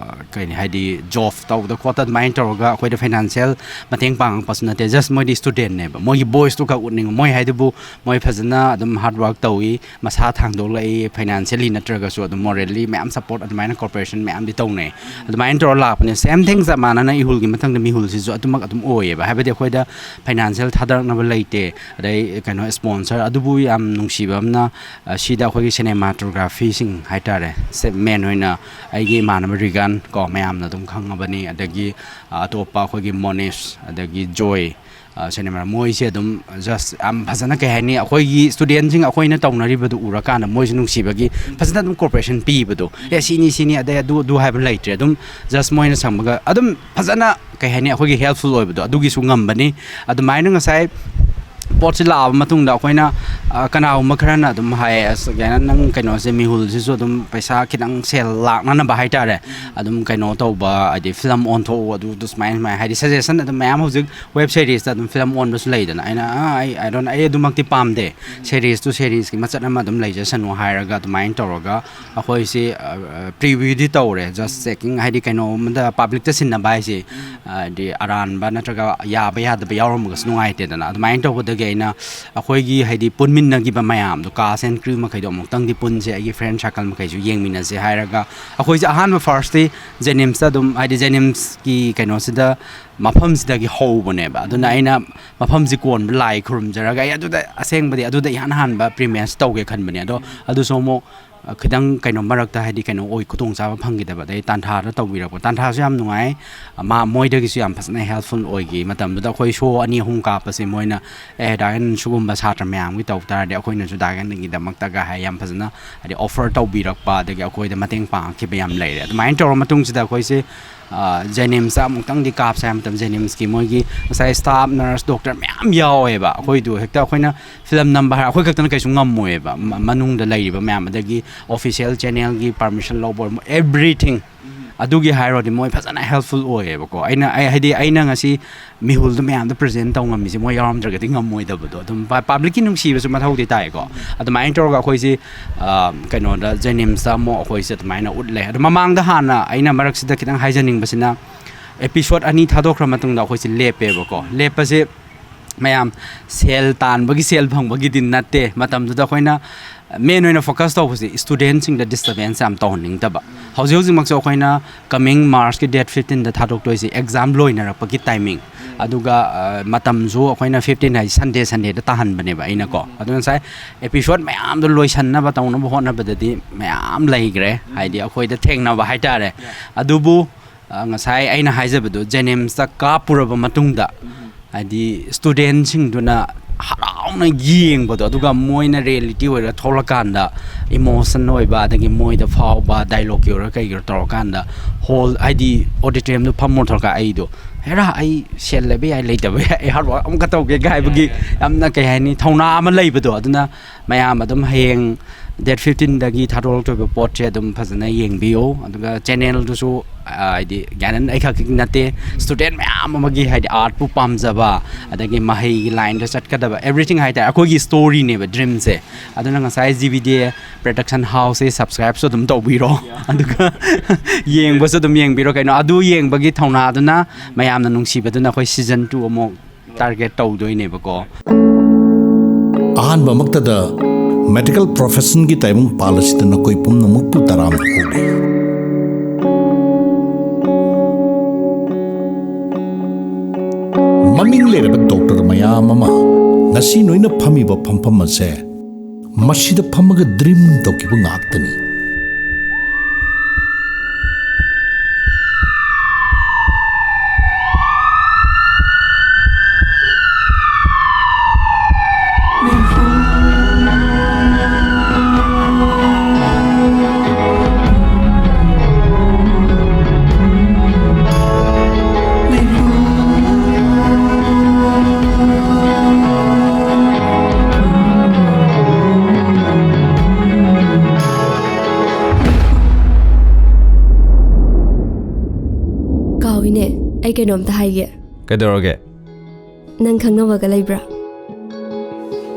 ꯀꯩ ꯍꯥꯏꯗꯤ, ꯖꯣꯕ ꯇꯧꯗ ꯈꯣꯠꯇ ꯑꯗꯨꯃꯥꯏꯅ ꯇꯧꯔꯒ ꯑꯩꯈꯣꯏꯗ ꯐꯥꯏꯅꯥꯟꯁꯤꯌꯦꯜ ꯃꯇꯦꯡ ꯄꯥꯡꯉꯛꯄꯁꯨ ꯅꯠꯇꯦ, ꯖꯁ ꯃꯣꯏꯗꯤ ꯁ꯭ꯇꯨꯗꯦꯟꯅꯦꯕ꯫ ꯃꯣꯏꯒꯤ ꯚꯣꯏꯁꯇꯨ ꯈꯛ ꯎꯠꯅꯤꯡꯕ꯫ ꯃꯣꯏ ꯍꯥꯏꯗꯨꯕꯨ ꯃꯣꯏ ꯐꯖꯅ ꯑꯗꯨꯝ ꯍꯥꯔꯗ ꯋꯥꯔꯛ ꯇꯧꯏ, ꯃꯁꯥ ꯊꯥꯡꯗꯣꯛꯂꯛꯏ, ꯐꯥꯏꯅꯥꯟꯁꯤꯌꯦꯜꯂꯤ ꯅꯠꯇ꯭ꯔꯒꯁꯨ ꯑꯗꯨꯝ ꯃꯣꯔꯦꯜꯂꯤ ꯃꯌꯥꯝ ꯁꯞꯄꯣꯔꯠ, ꯑꯗꯨꯃꯥꯏꯅ ꯀꯣꯑꯣꯄꯔꯦꯁꯟ ꯃꯌꯥꯝꯗꯤ ꯇꯧꯅꯩ꯫ ꯑꯗꯨꯃꯥꯏꯅ ꯇꯧꯔ ꯂꯥꯛꯄꯅꯦ꯫ ꯁꯦꯝ ꯊꯤꯡ ꯆꯞ ꯃꯥꯟꯅꯅ ꯏꯍꯨꯜꯒꯤ ꯃꯊꯪꯗ ꯃꯤꯍꯨꯜꯁꯤꯁꯨ ꯑꯗꯨꯃꯛ ꯑꯗꯨꯝ ꯑꯣꯏꯌꯦꯕ꯫ ꯍꯥꯏꯕꯗꯤ ꯑꯩꯈꯣꯏꯗ ꯐꯥꯏꯅꯥꯟꯁꯤꯌꯦꯜ ꯊꯥꯗꯔꯛꯅꯕ ꯂꯩꯇꯦ, ꯑꯗꯩ ꯀꯩꯅꯣ, ꯁ꯭ꯄꯣꯟꯁꯔ꯫ ꯑꯗꯨꯕꯨ ꯌꯥꯝ ꯅꯨꯡꯁꯤꯕ ꯑꯃꯅ, ꯑ, ꯁꯤꯗ ꯑꯩꯈꯣꯏꯒꯤ ꯁꯤꯅꯦꯃꯥꯇꯣꯒ꯭ꯔꯥꯐꯤꯁꯤꯡ ꯍꯥꯏꯇꯥꯔꯦ, ꯁꯦ-, ꯃꯦꯟ ꯑꯣꯏꯅ ꯑꯩꯒꯤ ꯏꯃꯥꯟꯅꯕ ꯔꯤꯒꯥꯟ ꯀꯣ, ꯃꯌꯥꯝꯅ ꯑꯗꯨꯝ ꯈꯪꯉꯕꯅꯤ, ꯑꯗꯒꯤ, ꯑ, ꯑꯇꯣꯞꯄ ꯑꯩꯈꯣꯏꯒꯤ ꯃꯣꯅꯤꯁ, ꯑꯗꯒꯤ ꯖꯣꯏ, ꯁꯤꯅꯦꯃꯥ ꯃꯣꯏꯁꯦ ꯑꯗꯨꯝ ꯖꯁ ꯌꯥꯝ ꯐꯖꯅ, ꯀꯩ ꯍꯥꯏꯅꯤ, ꯑꯩꯈꯣꯏꯒꯤ ꯁ꯭ꯇꯨꯗꯦꯟꯁꯤꯡ ꯑꯩꯈꯣꯏꯅ ꯇꯧꯅꯔꯤꯕꯗꯣ ꯎꯔꯀꯥꯟꯗ ꯃꯣꯏꯁꯨ ꯅꯨꯡꯁꯤꯕꯒꯤ ꯐꯖꯅ ꯑꯗꯨꯝ ꯀꯣꯑꯣꯄꯔꯦꯁꯟ ꯄꯤꯕꯗꯣ꯫ ꯑꯦ, ꯁꯤꯅꯤ ꯁꯤꯅꯤ, ꯑꯗꯩ ꯑꯗꯨ ꯑꯗꯨ ꯍꯥꯏꯕ ꯂꯩꯇ꯭ꯔꯦ꯫ ꯑꯗꯨꯝ ꯖꯁ ꯃꯣꯏꯅ ꯁꯪꯕꯒ ꯑꯗꯨꯝ ꯐꯖꯅ, ꯀꯩ ꯍꯥꯏꯅꯤ, ꯑꯩꯈꯣꯏꯒꯤ ꯍꯦꯜꯞꯐꯨꯜ ꯑꯣꯏꯕꯗꯣ ꯑꯗꯨꯒꯤꯁꯨ ꯉꯝꯕꯅꯤ꯫ ꯑꯗꯨꯃꯥꯏꯅ ꯉꯁꯥꯏ ꯄꯣꯠꯁꯤ ꯂꯥꯛꯑꯕ ꯃꯇꯨꯡꯗ ꯑꯩꯈꯣꯏꯅ, ꯑ, ꯀꯅꯥꯒꯨꯝꯕ ꯈꯔꯅ ꯑꯗꯨꯝ ꯍꯥꯏ, "ꯑꯁ, ꯀꯩꯅꯣ, ꯅꯪ ꯀꯩꯅꯣꯁꯦ, ꯃꯤꯍꯨꯜꯁꯤꯁꯨ ꯑꯗꯨꯝ ꯄꯩꯁꯥ ꯈꯤꯇꯪ ꯁꯦꯜ ꯂꯥꯛꯅꯅꯕ ꯍꯥꯏꯇꯥꯔꯦ, ꯑꯗꯨꯝ ꯀꯩꯅꯣ ꯇꯧꯕ, ꯍꯥꯏꯗꯤ ꯐꯤꯂꯝ ꯑꯣꯟꯊꯣꯛꯎ, ꯑꯗꯨ, ꯑꯗꯨ ꯁꯨꯃꯥꯏꯅ ꯁꯨꯃꯥꯏꯅ", ꯍꯥꯏꯗꯤ ꯁꯖꯦꯁꯟ ꯑꯗꯨꯝ ꯃꯌꯥꯝ ꯍꯧꯖꯤꯛ ꯋꯦꯕ ꯁꯦꯔꯤꯁꯇ ꯑꯗꯨꯝ ꯐꯤꯂꯝ ꯑꯣꯟꯕꯁꯨ ꯂꯩꯗꯅ꯫ ꯑꯩꯅ, "ꯑꯥ, ꯑꯩ, I don't, ꯑꯩ ꯑꯗꯨꯃꯛꯇꯤ ꯄꯥꯝꯗꯦ, ꯁꯦꯔꯤꯁꯇꯨ ꯁꯦꯔꯤꯁꯀꯤ ꯃꯆꯠ ꯑꯃ ꯑꯗꯨꯝ ꯂꯩꯖꯁꯅꯨ" ꯍꯥꯏꯔꯒ ꯑꯗꯨꯃꯥꯏꯅ ꯇꯧꯔꯒ ꯑꯩꯈꯣꯏꯁꯤ, ꯑ, ꯑ, ꯄ꯭ꯔꯤꯚ꯭ꯌꯨꯗꯤ ꯇꯧꯔꯦ, ꯖꯁ ꯆꯦꯛꯀꯤꯡ, ꯍꯥꯏꯗꯤ ꯀꯩꯅꯣꯝꯗ ꯄꯥꯕ꯭ꯂꯤꯛꯇ ꯁꯤꯟꯅꯕ ꯍꯥꯏꯁꯦ, ꯍꯥꯏꯗꯤ ꯑꯔꯥꯟꯕ ꯅꯠꯇ꯭ꯔꯒ ꯌꯥꯕ ꯌꯥꯗꯕ ꯌꯥꯎꯔꯝꯃꯒꯁꯨ ꯅꯨꯡꯉꯥꯏꯇꯦꯗꯅ꯫ ꯑꯗꯨꯃꯥꯏꯅ ꯇꯧꯕꯗꯒꯤ ꯑꯩꯅ ꯑꯩꯈꯣꯏꯒꯤ, ꯍꯥꯏꯗꯤ, ꯄꯨꯟꯃꯤꯟꯅꯈꯤꯕ ꯃꯌꯥꯝꯗꯣ, cast and crew ꯃꯈꯩꯗꯣ ꯑꯃꯨꯛꯇꯪꯗꯤ ꯄꯨꯟꯁꯦ, ꯑꯩꯒꯤ ꯐ꯭ꯔꯦꯟ ꯁꯥꯔꯀꯜ ꯃꯈꯩꯁꯨ ꯌꯦꯡꯃꯤꯟꯅꯁꯦ ꯍꯥꯏꯔꯒ ꯑꯩꯈꯣꯏꯁꯦ ꯑꯍꯥꯟꯕ ꯐꯥꯔꯁꯇꯤ ꯖꯦꯅꯤꯝꯁꯇ ꯑꯗꯨꯝ, ꯍꯥꯏꯗꯤ ꯖꯦꯅꯤꯝꯁꯀꯤ ꯀꯩꯅꯣꯁꯤꯗ, ꯃꯐꯝꯁꯤꯗꯒꯤ ꯍꯧꯕꯅꯦꯕ꯫ ꯑꯗꯨꯅ ꯑꯩꯅ ꯃꯐꯝꯁꯤ ꯀꯣꯟꯕ ꯂꯥꯏ ꯈꯨꯔꯨꯝꯖꯔꯒ ꯑꯩ ꯑꯗꯨꯗ, ꯑꯁꯦꯡꯕꯗꯤ ꯑꯗꯨꯗ ꯏꯍꯥꯟ ꯍꯥꯟꯕ ꯄ꯭ꯔꯤꯃꯤꯌꯔꯁꯤ ꯇꯧꯒꯦ ꯈꯟꯕꯅꯦ꯫ ꯑꯗꯣ ꯑꯗꯨꯁꯨ ꯑꯃꯨꯛ, ꯑ, ꯈꯤꯇꯪ ꯀꯩꯅꯣ ꯃꯔꯛꯇ, ꯍꯥꯏꯗꯤ ꯀꯩꯅꯣ ꯑꯣꯏ, ꯈꯨꯗꯣꯡꯆꯥꯕ ꯐꯪꯈꯤꯗꯕ, ꯑꯗꯩ ꯇꯥꯟꯊꯥꯗ ꯇꯧꯕꯤꯔꯛꯄ, ꯇꯥꯟꯊꯥꯁꯨ ꯌꯥꯝ ꯅꯨꯡꯉꯥꯏ꯫ ꯃꯥ, ꯃꯣꯏꯗꯒꯤꯁꯨ ꯌꯥꯝ ꯐꯖꯅ ꯍꯦꯜꯞꯐꯨꯜ ꯑꯣꯏꯈꯤ꯫ ꯃꯇꯝꯗꯨꯗ ꯑꯩꯈꯣꯏ ꯁꯣ ꯑꯅꯤ ꯑꯍꯨꯝ ꯀꯥꯞꯄꯁꯦ ꯃꯣꯏꯅ, "ꯑꯦ, ꯗꯥ ꯑꯦꯟ ꯁꯤꯒꯨꯝꯕ ꯁꯥꯇ꯭ꯔ ꯃꯌꯥꯝꯒꯤ ꯇꯧ ꯇꯥꯔꯗꯤ ꯑꯩꯈꯣꯏꯅꯁꯨ ꯗꯥ ꯑꯦꯟꯒꯤꯗꯃꯛꯇꯒ" ꯍꯥꯏ, ꯌꯥꯝ ꯐꯖꯅ, ꯍꯥꯏꯗꯤ, ꯑꯣꯐꯔ ꯇꯧꯕꯤꯔꯛꯄ, ꯑꯗꯒꯤ ꯑꯩꯈꯣꯏꯗ ꯃꯇꯦꯡ ꯄꯥꯡꯉꯛꯈꯤꯕ ꯌꯥꯝ ꯂꯩꯔꯦ꯫ ꯑꯗꯨꯃꯥꯏꯅ ꯇꯧꯔ ꯃꯇꯨꯡꯁꯤꯗ ꯑꯩꯈꯣꯏꯁꯦ, ꯑ, ꯖꯦꯅꯤꯝꯁꯇ ꯑꯃꯨꯛꯇꯪꯗꯤ ꯀꯥꯞꯁꯦ ꯍꯥꯏꯕ ꯃꯇꯝꯗ, ꯖꯦꯅꯤꯝꯁꯀꯤ ꯃꯣꯏꯒꯤ ꯉꯁꯥꯏ ꯁ꯭ꯇꯥꯐ, ꯅꯔꯁ, ꯗꯣꯛꯇꯔ ꯃꯌꯥꯝ ꯌꯥꯎꯋꯦꯕ꯫ ꯑꯩꯈꯣꯏꯗꯣ ꯍꯦꯛꯇ ꯑꯩꯈꯣꯏꯅ ꯐꯤꯂꯝ ꯅꯝꯕ ꯍꯥꯏꯔ ꯑꯩꯈꯣꯏ ꯈꯛꯇꯅ ꯀꯩꯁꯨ ꯉꯝꯃꯣꯏꯕ꯫ ꯃ-, ꯃꯅꯨꯡꯗ ꯂꯩꯔꯤꯕ ꯃꯌꯥꯝ, ꯑꯗꯒꯤ ꯑꯣꯐꯤꯁꯤꯌꯦꯜ ꯆꯦꯅꯦꯜꯒꯤ ꯄꯔꯃꯤꯁꯟ ꯂꯧꯕ ꯑꯣꯏꯔꯣ, everything꯫ ꯑꯗꯨꯒꯤ ꯍꯥꯏꯔꯨꯔꯗꯤ ꯃꯣꯏ ꯐꯖꯅ ꯍꯦꯜꯞꯐꯨꯜ ꯑꯣꯏꯌꯦꯕꯀꯣ꯫ ꯑꯩꯅ, ꯑꯩ, ꯍꯥꯏꯗꯤ, ꯑꯩꯅ ꯉꯁꯤ ꯃꯤꯍꯨꯜꯗꯣ ꯃꯌꯥꯝꯗ ꯄ꯭ꯔꯖꯦꯟ ꯇꯧ ꯉꯝꯃꯤꯁꯦ ꯃꯣꯏ ꯌꯥꯎꯔꯝꯗ꯭ꯔꯒꯗꯤ ꯉꯝꯃꯣꯏꯗꯕꯗꯣ꯫ ꯑꯗꯨꯝ ꯄ-, ꯄꯥꯕ꯭ꯂꯤꯛꯀꯤ ꯅꯨꯡꯁꯤꯕꯁꯨ ꯃꯊꯧꯗꯤ ꯇꯥꯏꯀꯣ꯫ ꯑꯗꯨꯃꯥꯏꯅ ꯇꯧꯔꯒ ꯑꯩꯈꯣꯏꯁꯦ, ꯑ, ꯀꯩꯅꯣꯗ, ꯖꯦꯅꯤꯝꯁꯇ ꯑꯃꯨꯛ ꯑꯩꯈꯣꯏꯁꯦ ꯑꯗꯨꯃꯥꯏꯅ ꯎꯠꯂꯦ꯫ ꯑꯗꯣ ꯃꯃꯥꯡꯗ ꯍꯥꯟꯅ ꯑꯩꯅ ꯃꯔꯛꯁꯤꯗ ꯈꯤꯇꯪ ꯍꯥꯏꯖꯅꯤꯡꯕꯁꯤꯅ, ꯑꯦꯄꯤꯁꯣꯠ ꯑꯅꯤ ꯊꯥꯗꯣꯛꯈ꯭ꯔ ꯃꯇꯨꯡꯗ ꯑꯩꯈꯣꯏꯁꯦ ꯂꯦꯞꯄꯦꯕꯀꯣ꯫ ꯂꯦꯞꯄꯁꯦ ꯃꯌꯥꯝ ꯁꯦꯜ ꯇꯥꯟꯕꯒꯤ, ꯁꯦꯜ ꯐꯪꯕꯒꯤꯗꯤ ꯅꯠꯇꯦ꯫ ꯃꯇꯝꯗꯨꯗ ꯑꯩꯈꯣꯏꯅ ꯃꯦꯟ ꯑꯣꯏꯅ ꯐꯣꯀꯁ ꯇꯧꯕꯁꯦ ꯁ꯭ꯇꯨꯗꯦꯟꯁꯤꯡꯗ ꯗꯤꯁꯇꯔꯕꯦꯟꯁ ꯌꯥꯝ ꯇꯧꯍꯟꯅꯤꯡꯗꯕ꯫ ꯍꯧꯖꯤꯛ ꯍꯧꯖꯤꯛꯃꯛꯁꯨ ꯑꯩꯈꯣꯏꯅ ꯀꯃꯤꯡ ꯃꯥꯔꯁꯀꯤ ꯗꯦꯠ ꯐꯤꯐꯇꯤꯟꯗ ꯊꯥꯗꯣꯛꯇꯣꯏꯁꯦ ꯑꯦꯛꯖꯥꯝ ꯂꯣꯏꯅꯔꯛꯄꯒꯤ ꯇꯥꯏꯃꯤꯡ꯫ ꯑꯗꯨꯒ, ꯑ, ꯃꯇꯝꯁꯨ ꯑꯩꯈꯣꯏꯅ ꯐꯤꯐꯇꯤꯟ ꯍꯥꯏꯁꯦ ꯁꯟꯗꯦ, ꯁꯟꯗꯦꯗ ꯇꯥꯍꯟꯕꯅꯦꯕ ꯑꯩꯅꯀꯣ꯫ ꯑꯗꯨꯅ ꯉꯁꯥꯏ ꯑꯦꯄꯤꯁꯣꯠ ꯃꯌꯥꯝꯗꯣ ꯂꯣꯏꯁꯟꯅꯕ ꯇꯧꯅꯕ ꯍꯣꯠꯅꯕꯗꯗꯤ ꯃꯌꯥꯝ ꯂꯩꯈ꯭ꯔꯦ, ꯍꯥꯏꯗꯤ ꯑꯩꯈꯣꯏꯗ ꯊꯦꯡꯅꯕ ꯍꯥꯏꯇꯥꯔꯦ꯫ ꯑꯗꯨꯕꯨ, ꯑ, ꯉꯁꯥꯏ ꯑꯩꯅ ꯍꯥꯏꯖꯕꯗꯣ, ꯖꯦꯅꯤꯝꯁꯇ ꯀꯥꯞꯄꯨꯔꯕ ꯃꯇꯨꯡꯗ ꯍꯥꯏꯗꯤ ꯁ꯭ꯇꯨꯗꯦꯟꯁꯤꯡꯗꯨꯅ ꯍꯔꯥꯎꯅ ꯌꯦꯡꯕꯗꯣ, ꯑꯗꯨꯒ ꯃꯣꯏꯅ ꯔꯤꯌꯦꯂꯤꯇꯤ ꯑꯣꯏꯔ ꯊꯣꯛꯂꯀꯥꯟꯗ ꯏꯃꯣꯁꯟ ꯑꯣꯏꯕ, ꯑꯗꯒꯤ ꯃꯣꯏꯗ ꯐꯥꯎꯕ, ꯗꯥꯏꯂꯣꯛꯀꯤ ꯑꯣꯏꯔ ꯀꯩꯒꯤ ꯑꯣꯏꯔ ꯇꯧꯔꯀꯥꯟꯗ ꯍꯣꯜ, ꯍꯥꯏꯗꯤ ꯑꯣꯗꯤꯇꯣꯔꯤꯌꯝꯗꯣ ꯐꯝꯃꯨꯔ ꯊꯣꯛꯂꯀꯥꯟꯗ ꯑꯩꯗꯣ, "ꯍꯦꯔꯥ, ꯑꯩ ꯁꯦꯜ ꯂꯩꯕ ꯌꯥꯏ, ꯂꯩꯇꯕ ꯌꯥꯏ, ꯑꯩ ꯍꯥꯔꯠ ꯋꯥꯔꯛ ꯑꯃꯨꯛꯀ ꯇꯧꯒꯦ" ꯀꯥꯏ ꯍꯥꯏꯕꯒꯤ ꯌꯥꯝꯅ, ꯀꯩ ꯍꯥꯏꯅꯤ, ꯊꯧꯅꯥ ꯑꯃ ꯂꯩꯕꯗꯣ꯫ ꯑꯗꯨꯅ ꯃꯌꯥꯝ ꯑꯗꯨꯝ ꯍꯌꯦꯡ ꯗꯦꯠ ꯐꯤꯐꯇꯤꯟꯗꯒꯤ ꯊꯥꯗꯣꯔꯛꯇꯣꯏꯕ ꯄꯣꯠꯁꯦ ꯑꯗꯨꯝ ꯐꯖꯅ ꯌꯦꯡꯕꯤꯌꯨ꯫ ꯑꯗꯨꯒ ꯆꯦꯅꯦꯜꯗꯨꯁꯨ, ꯑ, ꯍꯥꯏꯗꯤ ꯒ꯭ꯌꯥꯅꯟ ꯑꯩ ꯈꯛꯀꯤ ꯅꯠꯇꯦ, ꯁ꯭ꯇꯨꯗꯦꯟ ꯃꯌꯥꯝ ꯑꯃꯒꯤ, ꯍꯥꯏꯗꯤ ꯑꯥꯔꯠꯄꯨ ꯄꯥꯝꯖꯕ, ꯑꯗꯒꯤ ꯃꯍꯩꯒꯤ ꯂꯥꯏꯟꯗ ꯆꯠꯀꯗꯕ, ꯑꯦꯕ꯭ꯔꯤꯊꯤꯡ ꯍꯥꯏꯇꯥꯔꯦ, ꯑꯩꯈꯣꯏꯒꯤ ꯁ꯭ꯇꯣꯔꯤꯅꯦꯕ, ꯗ꯭ꯔꯤꯝꯁꯦ꯫ ꯑꯗꯨꯅ ꯉꯁꯥꯏ ꯖꯤ ꯕꯤ ꯗꯤ ꯑꯦ ꯄ꯭ꯔꯗꯛꯁꯟ ꯍꯥꯎꯁꯁꯦ ꯁꯕꯁꯀ꯭ꯔꯥꯏꯕꯁꯨ ꯑꯗꯨꯝ ꯇꯧꯕꯤꯔꯣ, ꯑꯗꯨꯒ ꯌꯦꯡꯕꯁꯨ ꯑꯗꯨꯝ ꯌꯦꯡꯕꯤꯔꯣ꯫ ꯀꯩꯅꯣ, ꯑꯗꯨ ꯌꯦꯡꯕꯒꯤ ꯊꯧꯅꯥꯗꯨꯅ, ꯃꯌꯥꯝꯅ ꯅꯨꯡꯁꯤꯕꯗꯨꯅ ꯑꯩꯈꯣꯏ ꯁꯤꯖꯟ ꯇꯨ ꯑꯃꯨꯛ ꯇꯥꯔꯒꯦꯠ ꯇꯧꯗꯣꯏꯅꯦꯕꯀꯣ꯫ ꯑꯍꯥꯟꯕꯃꯛꯇꯗ ꯃꯦꯗꯤꯀꯦꯜ ꯄ꯭ꯔꯣꯐꯦꯁꯟꯒꯤ ꯇꯥꯏꯕꯪ ꯄꯥꯜ ꯑꯁꯤꯗ ꯅꯈꯣꯏ ꯄꯨꯝꯅꯃꯛꯄꯨ ꯇꯔꯥꯝꯅ ꯑꯣꯛꯂꯤ꯫ ꯃꯃꯤꯡ ꯂꯩꯔꯕ ꯗꯣꯛꯇꯔ ꯃꯌꯥꯝ ꯑꯃ ꯉꯁꯤ ꯅꯣꯏꯅ ꯐꯝꯃꯤꯕ ꯐꯝꯐꯝ ꯑꯁꯦ ꯃꯁꯤꯗ ꯐꯝꯃꯒ ꯗ꯭ꯔꯤꯝ ꯇꯧꯈꯤꯕ ꯉꯥꯛꯇꯅꯤ꯫ ꯀꯥꯎꯏꯅꯦ, ꯑꯩ ꯀꯩꯅꯣꯝꯇ ꯍꯥꯏꯒꯦ꯫ ꯀꯩꯗꯧꯔꯒꯦ? ꯅꯪ ꯈꯪꯅꯕꯒ ꯂꯩꯕ꯭ꯔꯥ?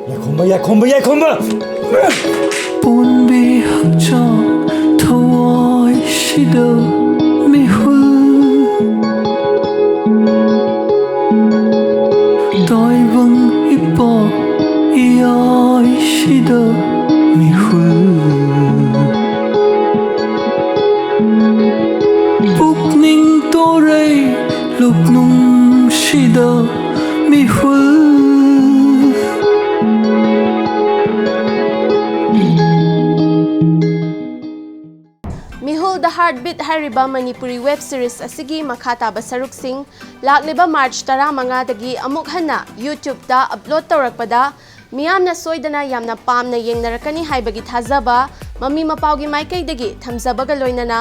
ꯌꯥꯏꯈꯣꯝꯕ, ꯌꯥꯏꯈꯣꯝꯕ, ꯌꯥꯏꯈꯣꯝꯕ! ꯄꯣꯟꯕꯤ ꯍꯛꯆꯥꯡ ꯊꯋꯥꯏꯁꯤꯗ ꯃꯤꯍꯨꯜ, ꯇꯥꯏꯕꯪ ꯏꯄꯥ ꯏꯌꯥꯏꯁꯤꯗ ꯃꯤꯍꯨꯜ, ꯄꯨꯛꯅꯤꯡ ꯇꯣꯔꯩ ꯂꯨꯞꯅꯨꯡꯁꯤꯗ ꯃꯤꯍꯨꯜ꯫ ꯃꯤꯍꯨꯜ ꯗ ꯍꯥꯔꯠ ꯕꯤꯠ꯫ ꯍꯥꯏꯔꯤꯕ ꯃꯅꯤꯄꯨꯔꯤ web series ꯑꯁꯤꯒꯤ ꯃꯈꯥ ꯇꯥꯕ ꯁꯔꯨꯛꯁꯤꯡ ꯂꯥꯛꯂꯤꯕ March ꯇꯔꯥꯃꯉꯥꯗꯒꯤ ꯑꯃꯨꯛ ꯍꯟꯅ YouTube-ꯇ upload ꯇꯧꯔꯛꯄꯗ ꯃꯤꯌꯥꯝꯅ ꯁꯣꯏꯗꯅ ꯌꯥꯝꯅ ꯄꯥꯝꯅ ꯌꯦꯡꯅꯔꯛꯀꯅꯤ ꯍꯥꯏꯕꯒꯤ ꯊꯥꯖꯕ ꯃꯃꯤ ꯃꯄꯥꯎꯒꯤ ꯃꯥꯏꯀꯩꯗꯒꯤ ꯊꯝꯖꯕꯒ ꯂꯣꯏꯅꯅ